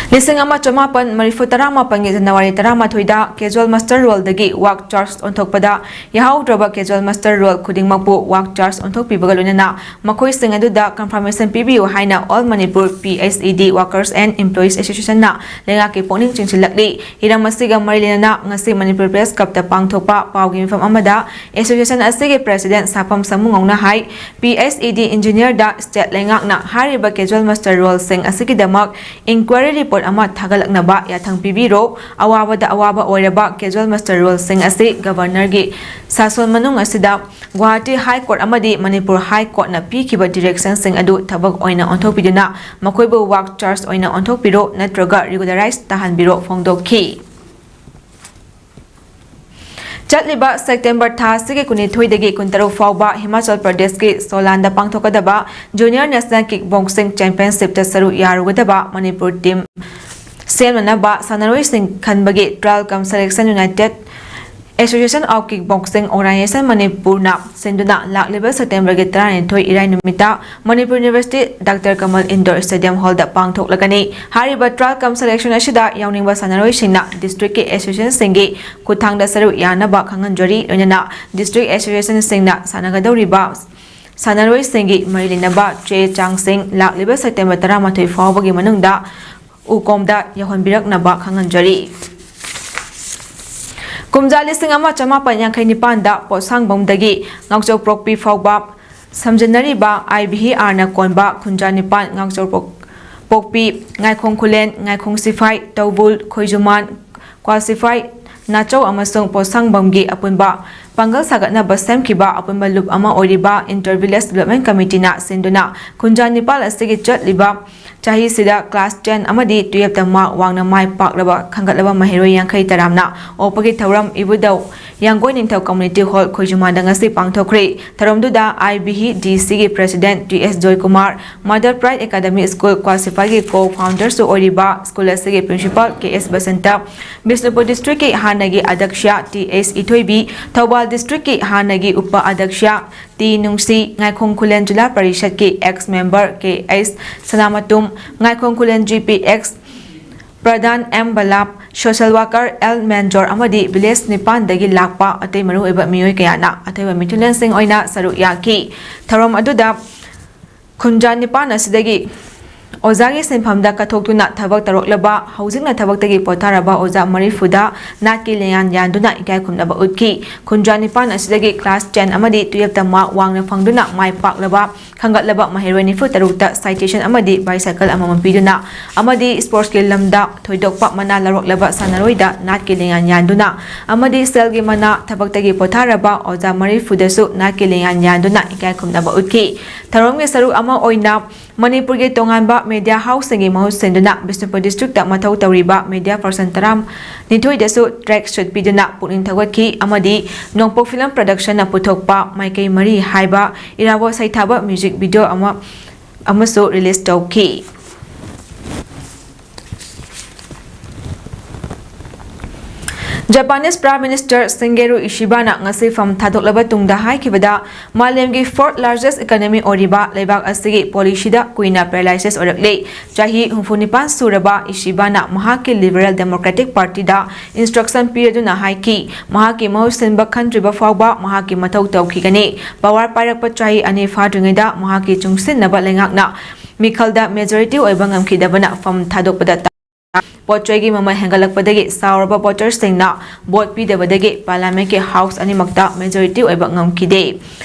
ꯂꯤꯁꯤꯡ ꯑꯃ ꯆꯃꯥꯄꯟ ꯃꯔꯤꯐꯨ ꯇꯔꯥꯃꯥꯄꯟꯒꯤ ꯖꯅꯋꯥꯔꯤ ꯇꯔꯥꯃꯥꯊꯣꯏꯗ ꯀꯦꯖꯨꯋꯦꯜ ꯃꯁꯇꯔ ꯔꯣꯜꯗꯒꯤ ꯋꯥꯛ ꯆꯥꯔꯖ ꯑꯣꯟꯊꯣꯛꯄꯗ ꯌꯥꯍꯧꯗ꯭ꯔꯕ ꯀꯦꯖꯨꯋꯦꯜ ꯃꯁꯇꯔ ꯔꯣꯜ ꯈꯨꯗꯤꯡꯃꯛꯄꯨ ꯋꯥꯛ ꯆꯥꯔꯖ ꯑꯣꯟꯊꯣꯛꯄꯤꯕꯒ ꯂꯣꯏꯅꯅ ꯃꯈꯣꯏꯁꯤꯡ ꯑꯗꯨꯗ ꯀꯟꯐꯔꯃꯦꯁꯟ ꯄꯤꯕꯤꯌꯨ ꯍꯥꯏꯅ All Manipur P S E D Workers and Employees Association ꯅ ꯂꯩꯉꯥꯛꯀꯤ ꯄꯨꯛꯅꯤꯡ ꯆꯤꯡꯁꯤꯜꯂꯛꯂꯤ꯫ ꯍꯤꯔꯝ ꯑꯁꯤꯒ ꯃꯔꯤ ꯂꯩꯅꯅ ꯉꯁꯤ ꯃꯅꯤꯄꯨꯔ ꯄ꯭ꯔꯦꯁ ꯀ꯭ꯂꯕꯇ ꯄꯥꯡꯊꯣꯛꯄ ꯄꯥꯎꯒꯤ ꯃꯤꯐꯝ ꯑꯃꯗ ꯑꯦꯁꯣꯁꯤꯌꯦꯁꯟ ꯑꯁꯤꯒꯤ ꯄ꯭ꯔꯦꯁꯤꯗꯦꯟꯠ ꯁꯥꯐꯝ ꯁꯥꯃꯨꯉꯧꯅ ꯍꯥꯏ, P S E D ꯏꯟꯖꯤꯅꯤꯌꯔꯗ ꯁ꯭ꯇꯦꯠ ꯂꯩꯉꯥꯛꯅ ꯍꯥꯏꯔꯤꯕ ꯀꯦꯖꯨꯋꯦꯜ ꯃꯁꯇꯔ ꯔꯣꯜꯁꯤꯡ ꯑꯁꯤꯒꯤꯗꯃꯛ ꯏꯟꯀ꯭ꯋꯥꯏꯔꯤ ꯔꯤꯄꯣꯔꯠ ꯑꯃ ꯊꯥꯒꯠꯂꯛꯅꯕ ꯌꯥꯊꯪ ꯄꯤꯕꯤꯔꯣ꯫ ꯑꯋꯥꯕꯗ ꯑꯋꯥꯕ ꯑꯣꯏꯔꯕ ꯀꯦꯖꯨꯋꯦꯜ ꯃꯁꯇꯔ ꯔꯣꯜꯁꯤꯡ ꯑꯁꯤ ꯒꯕꯔꯅꯔꯒꯤ ꯁꯥꯁꯣꯟ ꯃꯅꯨꯡ ꯑꯁꯤꯗ ꯒꯨꯋꯥꯍꯥꯇꯤ ꯍꯥꯏ ꯀꯣꯔꯠ ꯑꯃꯗꯤ ꯃꯅꯤꯄꯨꯔ ꯍꯥꯏ ꯀꯣꯔꯠꯅ ꯄꯤꯈꯤꯕ ꯗꯤꯔꯦꯛꯁꯟꯁꯤꯡ ꯑꯗꯨ ꯊꯕꯛ ꯑꯣꯏꯅ ꯑꯣꯟꯊꯣꯛꯄꯤꯗꯨꯅ ꯃꯈꯣꯏꯕꯨ ꯋꯥꯛ ꯆꯥꯔꯖ ꯑꯣꯏꯅ ꯑꯣꯟꯊꯣꯛꯄꯤꯔꯣ ꯅꯠꯇ꯭ꯔꯒ ꯔꯤꯒꯨꯂꯔꯥꯏꯖ ꯇꯥꯍꯟꯕꯤꯔꯣ ꯐꯣꯡꯗꯣꯛꯈꯤ꯫ ꯆꯠꯂꯤꯕ ꯁꯦꯞꯇꯦꯝꯕꯔ ꯊꯥ ꯑꯁꯤꯒꯤ ꯀꯨꯟꯅꯤꯊꯣꯏꯗꯒꯤ ꯀꯨꯟꯇꯔꯨꯛ ꯐꯥꯎꯕ ꯍꯤꯃꯥꯆꯜ ꯄ꯭ꯔꯗꯦꯁꯀꯤ ꯁꯣꯂꯥꯟꯗ ꯄꯥꯡꯊꯣꯛꯀꯗꯕ ꯖꯨꯅꯤꯌꯔ ꯅꯦꯁꯅꯦꯜ ꯀꯤꯛ ꯕꯣꯛꯁꯤꯡ ꯆꯦꯝꯄꯤꯌꯟꯁꯤꯞꯇ ꯁꯔꯨꯛ ꯌꯥꯔꯨꯒꯗꯕ ꯃꯅꯤꯄꯨꯔ ꯇꯤꯝ ꯁꯦꯝꯅꯅꯕ ꯁꯥꯟꯅꯔꯣꯏꯁꯤꯡ ꯈꯟꯕꯒꯤ trial cum selection United Association of Kickboxing Organization ꯃꯅꯤꯄꯨꯔꯅ ꯁꯤꯟꯗꯨꯅ ꯂꯥꯛꯂꯤꯕ ꯁꯦꯞꯇꯦꯝꯕꯔꯒꯤ ꯇꯔꯥꯅꯤꯊꯣꯏ ꯏꯔꯥꯏ ꯅꯨꯃꯤꯠꯇ ꯃꯅꯤꯄꯨꯔ ꯌꯨꯅꯤꯚꯔꯁꯤꯇꯤ ꯗꯥꯛꯇꯔ ꯀꯃꯜ ꯏꯟꯗꯣꯔ ꯁ꯭ꯇꯦꯗꯤꯌꯝ ꯍꯣꯜꯗ ꯄꯥꯡꯊꯣꯛꯂꯒꯅꯤ꯫ ꯍꯥꯏꯔꯤꯕ trial cum selection ꯑꯁꯤꯗ ꯌꯥꯎꯅꯤꯡꯕ ꯁꯥꯟꯅꯔꯣꯏꯁꯤꯡꯅ ꯗꯤꯁꯇ꯭ꯔꯤꯛꯀꯤ ꯑꯦꯁꯣꯁꯤꯌꯦꯁꯟꯁꯤꯡꯒꯤ ꯈꯨꯠꯊꯥꯡꯗ ꯁꯔꯨꯛ ꯌꯥꯅꯕ ꯈꯪꯍꯟꯖꯔꯤ꯫ ꯂꯣꯏꯅꯅ ꯗꯤꯁꯇ꯭ꯔꯤꯛ ꯑꯦꯁꯣꯁꯤꯌꯦꯁꯟꯁꯤꯡꯅ ꯁꯥꯟꯅꯒꯗꯧꯔꯤꯕ ꯁꯥꯟꯅꯔꯣꯏꯁꯤꯡꯒꯤ ꯃꯔꯤ ꯂꯩꯅꯕ ꯆꯦ ꯆꯥꯡꯁꯤꯡ ꯂꯥꯛꯂꯤꯕ ꯁꯦꯞꯇꯦꯝꯕꯔ ꯇꯔꯥꯃꯥꯊꯣꯏ ꯐꯥꯎꯕꯒꯤ ꯃꯅꯨꯡꯗ ꯎꯀꯣꯝꯗ ꯌꯧꯍꯟꯕꯤꯔꯛꯅꯕ ꯈꯪꯍꯟꯖꯔꯤ꯫ ꯀꯨꯝꯖꯥ ꯂꯤꯁꯤꯡ ꯑꯃ ꯆꯃꯥꯄꯟ ꯌꯥꯡꯈꯩ ꯅꯤꯄꯥꯟꯗ ꯄꯣꯠꯁꯥꯡꯕꯝꯗꯒꯤ ꯉꯥꯛꯆꯧꯄꯣꯛꯄꯤ ꯐꯥꯎꯕ ꯁꯝꯖꯤꯟꯅꯔꯤꯕ ꯑꯥꯏ ꯚꯤ ꯑꯥꯔꯅ ꯀꯣꯟꯕ ꯈꯨꯟꯖꯥ ꯅꯤꯄꯥꯟ ꯉꯥꯛꯆꯧꯄꯣꯛ-, ꯄꯣꯛꯄꯤ, ꯉꯥꯏꯈꯣꯡ ꯈꯨꯂꯦꯟ, ꯉꯥꯏꯈꯣꯡ ꯁꯤꯐꯥꯏ, ꯇꯧꯕꯨꯜ, ꯈꯣꯏꯖꯨꯃꯥꯟ, ꯀ꯭ꯋꯥꯁꯤꯐꯥꯏ, ꯅꯥꯆꯧ ꯑꯃꯁꯨꯡ ꯄꯣꯠꯁꯪꯕꯝꯒꯤ ꯑꯄꯨꯟꯕ ꯄꯥꯡꯒꯜ ꯁꯥꯒꯠꯅꯕ ꯁꯦꯝꯈꯤꯕ ꯑꯄꯨꯟꯕ ꯂꯨꯞ ꯑꯃ ꯑꯣꯏꯔꯤꯕ Inter Village Development Committeeꯅ ꯁꯤꯟꯗꯨꯅ ꯈꯨꯟꯖꯥ ꯅꯤꯄꯥꯜ ꯑꯁꯤꯒꯤ ꯆꯠꯂꯤꯕ ꯆꯍꯤꯁꯤꯗ class ten ꯑꯃꯗꯤ twelveꯇ ꯃꯥꯔꯛ ꯋꯥꯡꯅ ꯃꯥꯏ ꯄꯥꯛꯂꯕ ꯈꯟꯒꯠꯂꯕ ꯃꯍꯩꯔꯣꯏ ꯌꯥꯡꯈꯩ ꯇꯔꯥꯝꯅ ꯑꯣꯛꯄꯒꯤ ꯊꯧꯔꯝ ꯏꯕꯨꯙꯧ ꯌꯥꯡꯒꯣꯏ ꯅꯤꯡꯊꯧ Community Hall ꯈꯣꯏꯖꯨꯃꯥꯟꯗ ꯉꯁꯤ ꯄꯥꯡꯊꯣꯛꯈ꯭ꯔꯦ꯫ ꯊꯧꯔꯝꯗꯨꯗ ꯑꯥꯏ ꯚꯤ ꯗꯤ ꯁꯤꯒꯤ President ꯇꯤ ꯑꯦꯁ Joykumar, Mother Pride Academy School ꯀ꯭ꯋꯥꯁꯤꯐꯥꯏꯒꯤ co-founderꯁꯨ ꯑꯣꯏꯔꯤꯕ ꯁ꯭ꯀꯨꯜ ꯑꯁꯤꯒꯤ Principal ꯀꯦ ꯑꯦꯁ ꯕꯁꯟꯇ, ꯕꯤꯁꯅꯨꯄꯨꯔ Districtꯀꯤ ꯍꯥꯟꯅꯒꯤ ꯑꯗꯛꯁ꯭ꯌꯥ ꯇꯤ ꯑꯦꯁ ꯏꯊꯣꯏꯕꯤ, ꯊꯧꯕꯥꯜ Districtꯀꯤ ꯍꯥꯟꯅꯒꯤ ꯎꯄ ꯑꯗꯛꯁ꯭ꯌꯥ ꯇꯤ ꯅꯨꯡꯁꯤ, ꯉꯥꯏꯈꯣꯡ ꯈꯨꯂꯦꯟ ꯖꯤꯂꯥ ꯄꯔꯤꯁꯠꯀꯤ ex member ꯀꯦ ꯑꯩꯆ ꯁꯅꯥꯃꯇꯨꯝ, ꯉꯥꯏꯈꯣꯡ ꯈꯨꯂꯦꯟ ꯖꯤ ꯄꯤ ex ꯄ꯭ꯔꯙꯥꯟ ꯑꯦꯝ ꯕꯂꯥꯞ, social worker ꯑꯦꯜ ꯃꯦꯟꯖꯣꯔ ꯑꯃꯗꯤ village ꯅꯤꯄꯥꯟꯗꯒꯤ ꯂꯥꯛꯄ ꯑꯇꯩ ꯃꯔꯨꯑꯣꯏꯕ ꯃꯤꯑꯣꯏ ꯀꯌꯥꯅ ꯑꯊꯣꯏꯕ ꯃꯤꯊꯨꯡꯂꯦꯟꯁꯤꯡ ꯑꯣꯏꯅ ꯁꯔꯨꯛ ꯌꯥꯈꯤ꯫ ꯊꯧꯔꯝ ꯑꯗꯨꯗ ꯈꯨꯟꯖꯥ ꯅꯤꯄꯥꯟ ꯑꯁꯤꯗꯒꯤ ꯑꯣꯖꯥꯒꯤ ꯁꯤꯟꯐꯝꯗ ꯀꯠꯊꯣꯛꯇꯨꯅ ꯊꯕꯛ ꯇꯧꯔꯛꯂꯕ, ꯍꯧꯖꯤꯛꯅ ꯊꯕꯛꯇꯒꯤ ꯄꯣꯊꯥꯔꯕ ꯑꯣꯖꯥ ꯃꯔꯤꯐꯨꯗ ꯅꯥꯠꯀꯤ ꯂꯦꯡꯌꯥꯟ ꯌꯥꯟꯗꯨꯅ ꯏꯀꯥꯏ ꯈꯨꯝꯅꯕ ꯎꯠꯈꯤ꯫ ꯈꯨꯟꯖꯥ ꯅꯤꯄꯥꯟ ꯑꯁꯤꯗꯒꯤ class ten ꯑꯃꯗꯤ twelveꯇ ꯃꯥꯔꯛ ꯋꯥꯡꯅ ꯐꯪꯗꯨꯅ ꯃꯥꯏ ꯄꯥꯛꯂꯕ ꯈꯟꯒꯠꯂꯕ ꯃꯍꯩꯔꯣꯏ ꯅꯤꯐꯨ ꯇꯔꯨꯛꯇ citation ꯑꯃꯗꯤ bicycle ꯑꯃꯃꯝ ꯄꯤꯗꯨꯅ ꯑꯃꯗꯤ sportsꯀꯤ ꯂꯝꯗ ꯊꯣꯏꯗꯣꯛꯄ ꯃꯅꯥ ꯂꯧꯔꯛꯂꯕ ꯁꯥꯟꯅꯔꯣꯏꯗ ꯅꯥꯠꯀꯤ ꯂꯦꯡꯌꯥꯟ ꯌꯥꯟꯗꯨꯅ ꯑꯃꯗꯤ ꯁꯦꯜꯒꯤ ꯃꯅꯥ ꯊꯕꯛꯇꯒꯤ ꯄꯣꯊꯥꯔꯕ ꯑꯣꯖꯥ ꯃꯔꯤꯐꯨꯗꯁꯨ ꯅꯥꯠꯀꯤ ꯂꯦꯡꯌꯥꯟ ꯌꯥꯟꯗꯨꯅ ꯏꯀꯥꯏ ꯈꯨꯝꯅꯕ ꯎꯠꯈꯤ꯫ ꯊꯧꯔꯝꯒꯤ ꯁꯔꯨꯛ ꯑꯃ ꯑꯣꯏꯅ ꯃꯅꯤꯄꯨꯔꯒꯤ ꯇꯣꯉꯥꯟꯕ media houseꯁꯤꯡꯒꯤ ꯃꯍꯨꯠ ꯁꯤꯟꯗꯨꯅ ꯕꯤꯁꯅꯨꯄꯨꯔ Districtꯇ ꯃꯊꯧ ꯇꯧꯔꯤꯕ media person ꯇꯔꯥꯅꯤꯊꯣꯏꯗꯁꯨ track suit ꯄꯤꯗꯨꯅ ꯄꯨꯛꯅꯤꯡ ꯊꯧꯒꯠꯈꯤ ꯑꯃꯗꯤ ꯅꯣꯡꯄꯣꯛ Film Productionꯅ ꯄꯨꯊꯣꯛꯄ ꯃꯥꯏꯀꯩ ꯃꯔꯤ ꯍꯥꯏꯕ ꯏꯔꯥꯕꯣꯠ ꯁꯩꯊꯥꯕ music video ꯑꯃ ꯑꯃꯁꯨ release ꯇꯧꯈꯤ꯫ Japanese Prime Minister Shigeru Ishibana ꯉꯁꯤ ꯐꯝ ꯊꯥꯗꯣꯛꯂꯕ ꯇꯨꯡꯗ ꯍꯥꯏꯈꯤꯕꯗ, ꯃꯥꯂꯦꯝꯒꯤ fourth largest economy ꯑꯣꯏꯔꯤꯕ ꯂꯩꯕꯥꯛ ꯑꯁꯤꯒꯤ policyꯗ ꯀꯨꯏꯅ paralysis ꯑꯣꯏꯔꯛꯂꯦ꯫ ꯆꯍꯤ ꯍꯨꯝꯐꯨ ꯅꯤꯄꯥꯟ ꯁꯨꯔꯕ ꯏꯁꯤꯕꯥꯅ ꯃꯍꯥꯛꯀꯤ Liberal Democratic Partyꯗ instruction ꯄꯤꯔꯗꯨꯅ ꯍꯥꯏꯈꯤ, ꯃꯍꯥꯛꯀꯤ ꯃꯍꯨꯠ ꯁꯤꯟꯕ ꯈꯟꯗ꯭ꯔꯤꯕ ꯐꯥꯎꯕ ꯃꯍꯥꯛꯀꯤ ꯃꯊꯧ ꯇꯧꯈꯤꯒꯅꯤ꯫ Power ꯄꯥꯏꯔꯛꯄ ꯆꯍꯤ ꯑꯅꯤ ꯐꯥꯗ꯭ꯔꯤꯉꯩꯗ ꯃꯍꯥꯛꯀꯤ ꯆꯨꯡꯁꯤꯟꯅꯕ ꯂꯩꯉꯥꯛꯅ ꯃꯤꯈꯜꯗ majority ꯑꯣꯏꯕ ꯉꯝꯈꯤꯗꯕꯅ ꯐꯝ ꯊꯥꯗꯣꯛꯄꯗ ꯇꯥ-, ꯄꯣꯠ ꯆꯩꯒꯤ ꯃꯃꯜ ꯍꯦꯟꯒꯠꯂꯛꯄꯗꯒꯤ ꯁꯥꯎꯔꯕ votersꯁꯤꯡꯅ vote ꯄꯤꯗꯕꯗꯒꯤ parliamentꯀꯤ house ꯑꯅꯤꯃꯛꯇ majority ꯑꯣꯏꯕ ꯉꯝꯈꯤꯗꯦ꯫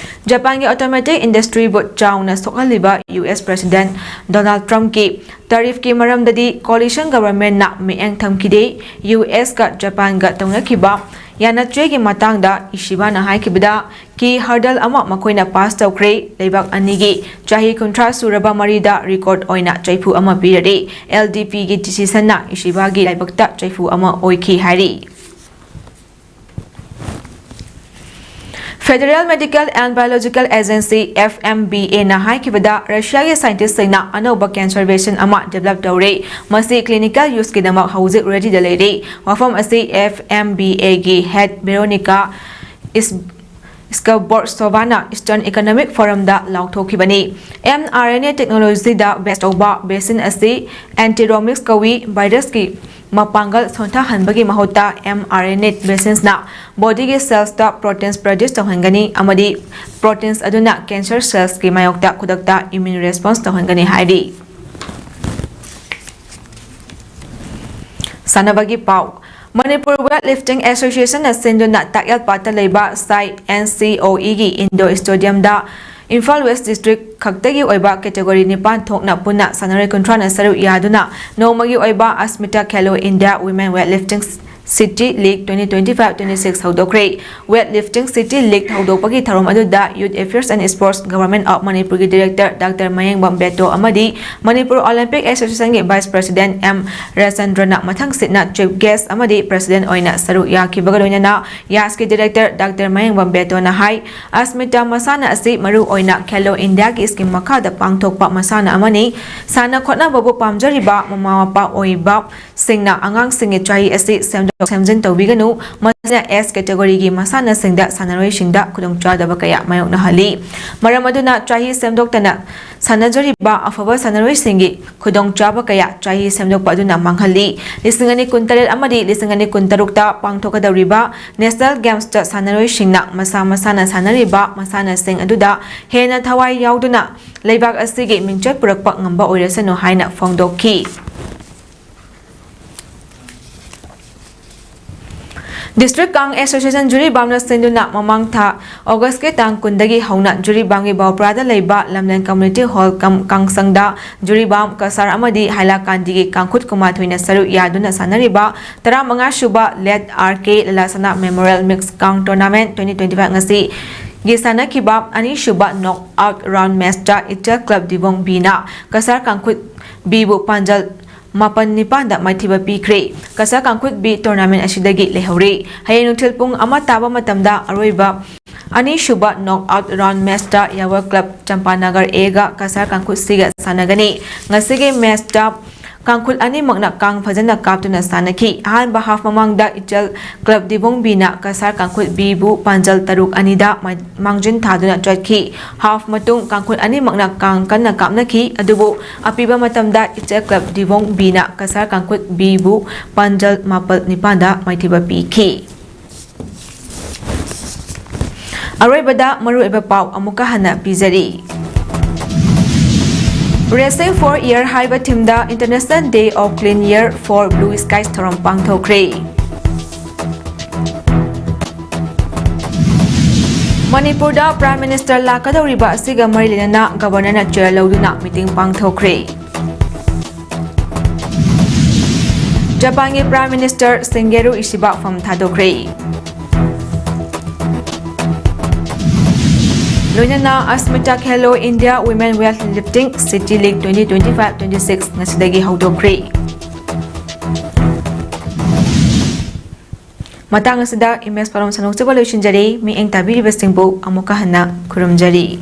ꯖꯄꯥꯟꯒꯤ automotive industryꯕꯨ ꯆꯥꯎꯅ ꯁꯣꯛꯍꯜꯂꯤꯕ US President Donald Trumpꯀꯤ tariffꯀꯤ ꯃꯔꯝꯗꯗꯤ coalition governmentꯅ ꯃꯤꯠꯌꯦꯡ ꯊꯝꯈꯤꯗꯦ꯫ USꯀ ꯖꯄꯥꯟꯒ ꯇꯧꯅꯈꯤꯕ ꯌꯥꯅꯆꯦꯒꯤ ꯃꯇꯥꯡꯗ ꯏꯁꯤꯕꯥꯅ ꯍꯥꯏꯈꯤꯕꯗ, key hurdle ꯑꯃ ꯃꯈꯣꯏꯅ pass ꯇꯧꯈ꯭ꯔꯦ꯫ ꯂꯩꯕꯥꯛ ꯑꯅꯤꯒꯤ ꯆꯍꯤ ꯀꯨꯟꯊ꯭ꯔꯥ ꯁꯨꯔꯕ ꯃꯔꯤꯗ record ꯑꯣꯏꯅ ꯆꯩꯐꯨ ꯑꯃ ꯄꯤꯔꯔꯦ꯫ LDPꯒꯤ decisionꯅ ꯏꯁꯤꯕꯥꯒꯤ ꯂꯥꯏꯕꯛꯇ ꯆꯩꯐꯨ ꯑꯃ ꯑꯣꯏꯈꯤ ꯍꯥꯏꯔꯤ꯫ Federal Medical and Biological Agency, FMBAꯅ ꯍꯥꯏꯈꯤꯕꯗ, ꯔꯁꯤꯌꯥꯒꯤ scientistꯁꯤꯡꯅ ꯑꯅꯧꯕ cancer vaccine ꯑꯃ develop ꯇꯧꯔꯦ꯫ ꯃꯁꯤ clinical useꯀꯤꯗꯃꯛ ꯍꯧꯖꯤꯛ readyꯗ ꯂꯩꯔꯦ꯫ ꯋꯥꯐꯝ ꯑꯁꯤ FMBAꯒꯤ head Veronica Is-, Skaborsovana Eastern Economic Forumꯗ ꯂꯥꯎꯊꯣꯛꯈꯤꯕꯅꯤ꯫ mRNA technologyꯗ base ꯇꯧꯕ vaccine ꯑꯁꯤ antiromics ꯀꯧꯏ꯫ Virusꯀꯤ ꯃꯄꯥꯡꯒꯜ ꯁꯣꯟꯊꯍꯟꯕꯒꯤ ꯃꯍꯨꯠꯇ mRNA vaccinesꯅ bodyꯒꯤ cellsꯇ proteins produce ꯇꯧꯍꯟꯒꯅꯤ ꯑꯃꯗꯤ proteins ꯑꯗꯨꯅ cancer cellsꯀꯤ ꯃꯥꯌꯣꯛꯇ ꯈꯨꯗꯛꯇ immune response ꯇꯧꯍꯟꯒꯅꯤ ꯍꯥꯏꯔꯤ꯫ ꯁꯥꯟꯅꯕꯒꯤ ꯄꯥꯎ꯫ Manipur Weightlifting Associationꯅ ꯁꯤꯟꯗꯨꯅ ꯇꯥꯛꯌꯦꯜꯄꯥꯠꯇ ꯂꯩꯕ ꯁꯥꯏ NCOEꯒꯤ indoor stadiumꯗ ꯏꯝꯐꯥꯜ West District ꯈꯛꯇꯒꯤ ꯑꯣꯏꯕ category ꯅꯤꯄꯥꯟ ꯊꯣꯛꯅ ꯄꯨꯟꯅ ꯁꯥꯟꯅꯔꯣꯏ ꯀꯨꯟꯊ꯭ꯔꯥꯅ ꯁꯔꯨꯛ ꯌꯥꯗꯨꯅ ꯅꯣꯡꯃꯒꯤ ꯑꯣꯏꯕ Asmita Khelo India Women Weightlifting City League twenty twenty-five twenty-six ꯍꯧꯗꯣꯛꯈ꯭ꯔꯦ꯫ Weightlifting City League ꯍꯧꯗꯣꯛꯄꯒꯤ ꯊꯧꯔꯝ ꯑꯗꯨꯗ Youth Affairs and Sports, Government of Manipurꯒꯤ Director Doctor ꯃꯌꯦꯡꯕꯝ ꯕꯦꯇꯣ ꯑꯃꯗꯤ Manipur Olympic Associationꯒꯤ Vice President M ꯔꯆꯟꯗ꯭ꯔꯅ ꯃꯊꯪꯁꯤꯠꯅ chief guest ꯑꯃꯗꯤ president ꯑꯣꯏꯅ ꯁꯔꯨꯛ ꯌꯥꯈꯤꯕꯒ ꯂꯣꯏꯅꯅ ꯌꯥꯁꯀꯤ director Doctor ꯃꯌꯦꯡꯕꯝ ꯕꯦꯇꯣꯅ ꯍꯥꯏ, ꯑꯁꯃꯤꯇꯥ ꯃꯁꯥꯟꯅ ꯑꯁꯤ ꯃꯔꯨ ꯑꯣꯏꯅ Khelo Indiaꯒꯤ scheme ꯃꯈꯥꯗ ꯄꯥꯡꯊꯣꯛꯄ ꯃꯁꯥꯟꯅ ꯑꯃꯅꯤ꯫ ꯁꯥꯟꯅ ꯈꯣꯠꯅꯕꯕꯨ ꯄꯥꯝꯖꯔꯤꯕ ꯃꯃꯥ ꯃꯄꯥ ꯑꯣꯏꯕꯁꯤꯡꯅ ꯑꯉꯥꯡꯁꯤꯡꯒꯤ ꯆꯍꯤ ꯑꯁꯤ ꯁꯦꯝꯗꯣꯛ ꯁꯦꯝꯗꯣꯛ ꯁꯦꯝꯖꯤꯟ ꯇꯧꯕꯤꯒꯅꯨ꯫ ꯃꯁꯤꯅ S category ꯒꯤ ꯃꯁꯥꯟꯅꯁꯤꯡꯗ ꯁꯥꯟꯅꯔꯣꯏꯁꯤꯡꯗ ꯈꯨꯗꯣꯡꯆꯥꯗꯕ ꯀꯌꯥ ꯃꯥꯌꯣꯛꯅꯍꯜꯂꯤ꯫ ꯃꯔꯝ ꯑꯗꯨꯅ ꯆꯍꯤ ꯁꯦꯝꯗꯣꯛꯇꯅ ꯁꯥꯟꯅꯖꯔꯤꯕ ꯑꯐꯕ ꯁꯥꯟꯅꯔꯣꯏꯁꯤꯡꯒꯤ ꯈꯨꯗꯣꯡꯆꯥꯕ ꯀꯌꯥ ꯆꯍꯤ ꯁꯦꯝꯗꯣꯛꯄ ꯑꯗꯨꯅ ꯃꯥꯡꯍꯜꯂꯤ꯫ ꯂꯤꯁꯤꯡ ꯑꯅꯤ ꯀꯨꯟꯇꯔꯦꯠ ꯑꯃꯗꯤ ꯂꯤꯁꯤꯡ ꯑꯅꯤ ꯀꯨꯟꯇꯔꯨꯛꯇ ꯄꯥꯡꯊꯣꯛꯀꯗꯧꯔꯤꯕ National Games ꯇ ꯁꯥꯟꯅꯔꯣꯏꯁꯤꯡꯅ ꯃꯁꯥ ꯃꯁꯥꯅ ꯁꯥꯟꯅꯔꯤꯕ ꯃꯁꯥꯟꯅꯁꯤꯡ ꯑꯗꯨꯗ ꯍꯦꯟꯅ ꯊꯋꯥꯏ ꯌꯥꯎꯗꯨꯅ ꯂꯩꯕꯥꯛ ꯑꯁꯤꯒꯤ ꯃꯤꯡꯆꯠ ꯄꯨꯔꯛꯄ ꯉꯝꯕ ꯑꯣꯏꯔꯁꯅꯨ ꯍꯥꯏꯅ ꯐꯣꯡꯗꯣꯛꯈꯤ꯫ District Kang Association ꯖꯤꯔꯤꯕꯥꯝꯅ ꯁꯤꯟꯗꯨꯅ ꯃꯃꯥꯡ ꯊꯥ August ꯀꯤ ꯇꯥꯡ ꯀꯨꯟꯗꯒꯤ ꯍꯧꯅ ꯖꯤꯔꯤꯕꯥꯝꯒꯤ ꯕꯥꯎꯄ꯭ꯔꯥꯗ ꯂꯩꯕ ꯂꯝꯂꯦꯟ Community Hall ꯀꯝ ꯀꯥꯡꯁꯪꯗ ꯖꯤꯔꯤꯕꯥꯝ, ꯀꯁꯥꯔ ꯑꯃꯗꯤ ꯍꯥꯏꯂꯥꯀꯥꯟꯗꯤꯒꯤ ꯀꯥꯡꯈꯨꯠ ꯀꯨꯟꯃꯥꯊꯣꯏꯅ ꯁꯔꯨꯛ ꯌꯥꯗꯨꯅ ꯁꯥꯟꯅꯔꯤꯕ ꯇꯔꯥꯃꯉꯥ ꯁꯨꯕ Late R K ꯂꯂꯥꯁꯅꯥ Memorial Mix Kang Tournament twenty twenty-five ꯉꯁꯤꯒꯤ ꯁꯥꯟꯅꯈꯤꯕ ꯑꯅꯤꯁꯨꯕ knock out round match ꯇ ꯏꯆꯦꯜ Club ꯗꯤꯕꯣꯡ B ꯅ ꯀꯁꯥꯔ ꯀꯥꯡꯈꯨꯠ B ꯕꯨ ꯄꯥꯟꯖꯜ ꯃꯥꯄꯟ ꯅꯤꯄꯥꯟꯗ ꯃꯥꯏꯊꯤꯕ ꯄꯤꯈ꯭ꯔꯦ꯫ ꯀꯁꯥꯔ ꯀꯥꯡꯈꯨꯠ B tournament ꯑꯁꯤꯗꯒꯤ ꯂꯩꯍꯧꯔꯦ꯫ ꯍꯌꯦꯡ ꯅꯨꯡꯊꯤꯜ ꯄꯨꯡ ꯑꯃ ꯇꯥꯕ ꯃꯇꯝꯗ ꯑꯔꯣꯏꯕ ꯑꯅꯤꯁꯨꯕ knock out round match ꯇ ꯌꯥꯋꯜ Club ꯆꯝꯄꯥꯅꯒꯔ A ꯒ ꯀꯁꯥꯔ ꯀꯥꯡꯈꯨꯠ C ꯒ ꯁꯥꯟꯅꯒꯅꯤ꯫ ꯉꯁꯤꯒꯤ match ꯇ ꯀꯥꯡꯈꯨꯠ ꯑꯅꯤꯃꯛꯅ ꯀꯥꯡ ꯐꯖꯅ ꯀꯥꯞꯇꯨꯅ ꯁꯥꯟꯅꯈꯤ꯫ ꯑꯍꯥꯟꯕ half ꯃꯃꯥꯡꯗ ꯏꯆꯦꯜ Club ꯗꯤꯕꯣꯡ B ꯅ ꯀꯁꯥꯔ ꯀꯥꯡꯈꯨꯠ B ꯕꯨ ꯄꯥꯟꯖꯜ ꯇꯔꯨꯛ ꯑꯅꯤꯗ ꯃꯥꯏ-, ꯃꯥꯡꯖꯤꯟ ꯊꯥꯗꯨꯅ ꯆꯠꯈꯤ꯫ Half ꯃꯇꯨꯡ ꯀꯥꯡꯈꯨꯠ ꯑꯅꯤꯃꯛꯅ ꯀꯥꯡ ꯀꯟꯅ ꯀꯥꯞꯅꯈꯤ, ꯑꯗꯨꯕꯨ ꯑꯄꯤꯕ ꯃꯇꯝꯗ ꯏꯆꯦꯜ Club ꯗꯤꯕꯣꯡ B ꯅ ꯀꯁꯥꯔ ꯀꯥꯡꯈꯨꯠ B ꯕꯨ ꯄꯥꯟꯖꯜ ꯃꯥꯄꯜ ꯅꯤꯄꯥꯟꯗ ꯃꯥꯏꯊꯤꯕ ꯄꯤꯈꯤ꯫ ꯑꯔꯣꯏꯕꯗ ꯃꯔꯨꯑꯣꯏꯕ ꯄꯥꯎ ꯑꯃꯨꯛꯀ ꯍꯟꯅ ꯄꯤꯖꯔꯤ꯫ Raising for Air ꯍꯥꯏꯕ theme the International Day of Clean Air for Blue Skies ꯊꯧꯔꯝ ꯄꯥꯡꯊꯣꯛꯈ꯭ꯔꯦ꯫ ꯃꯅꯤꯄꯨꯔꯗ Prime Minister ꯂꯥꯛꯀꯗꯧꯔꯤꯕ ꯑꯁꯤꯒ ꯃꯔꯤ ꯂꯩꯅꯅ Governor ꯅ chair ꯂꯧꯗꯨꯅ meeting ꯄꯥꯡꯊꯣꯛꯈ꯭ꯔꯦ꯫ ꯖꯄꯥꯟꯒꯤ Prime Minister ꯁꯤꯟꯒꯦꯔꯨ ꯏꯁꯤꯕꯥ ꯐꯝ ꯊꯥꯗꯣꯛꯈ꯭ꯔꯦ꯫ ꯂꯣꯏꯅꯅ Asmita Khelo India Women Weightlifting City League twenty twenty-five twenty-six ꯉꯁꯤꯗꯒꯤ ꯍꯧꯗꯣꯛꯈ꯭ꯔꯦ꯫ ꯃꯇꯥꯡ ꯑꯁꯤꯗ ꯏꯃꯦꯖ ꯄꯥꯎꯔꯝ ꯁꯟꯗꯣꯛꯆꯕ ꯂꯣꯏꯁꯤꯟꯖꯔꯦ꯫ ꯃꯤꯠꯌꯦꯡ ꯇꯥꯕꯤꯔꯤꯕꯁꯤꯡꯕꯨ ꯑꯃꯨꯛꯀ ꯍꯟꯅ ꯈꯨꯔꯨꯝꯖꯔꯤ꯫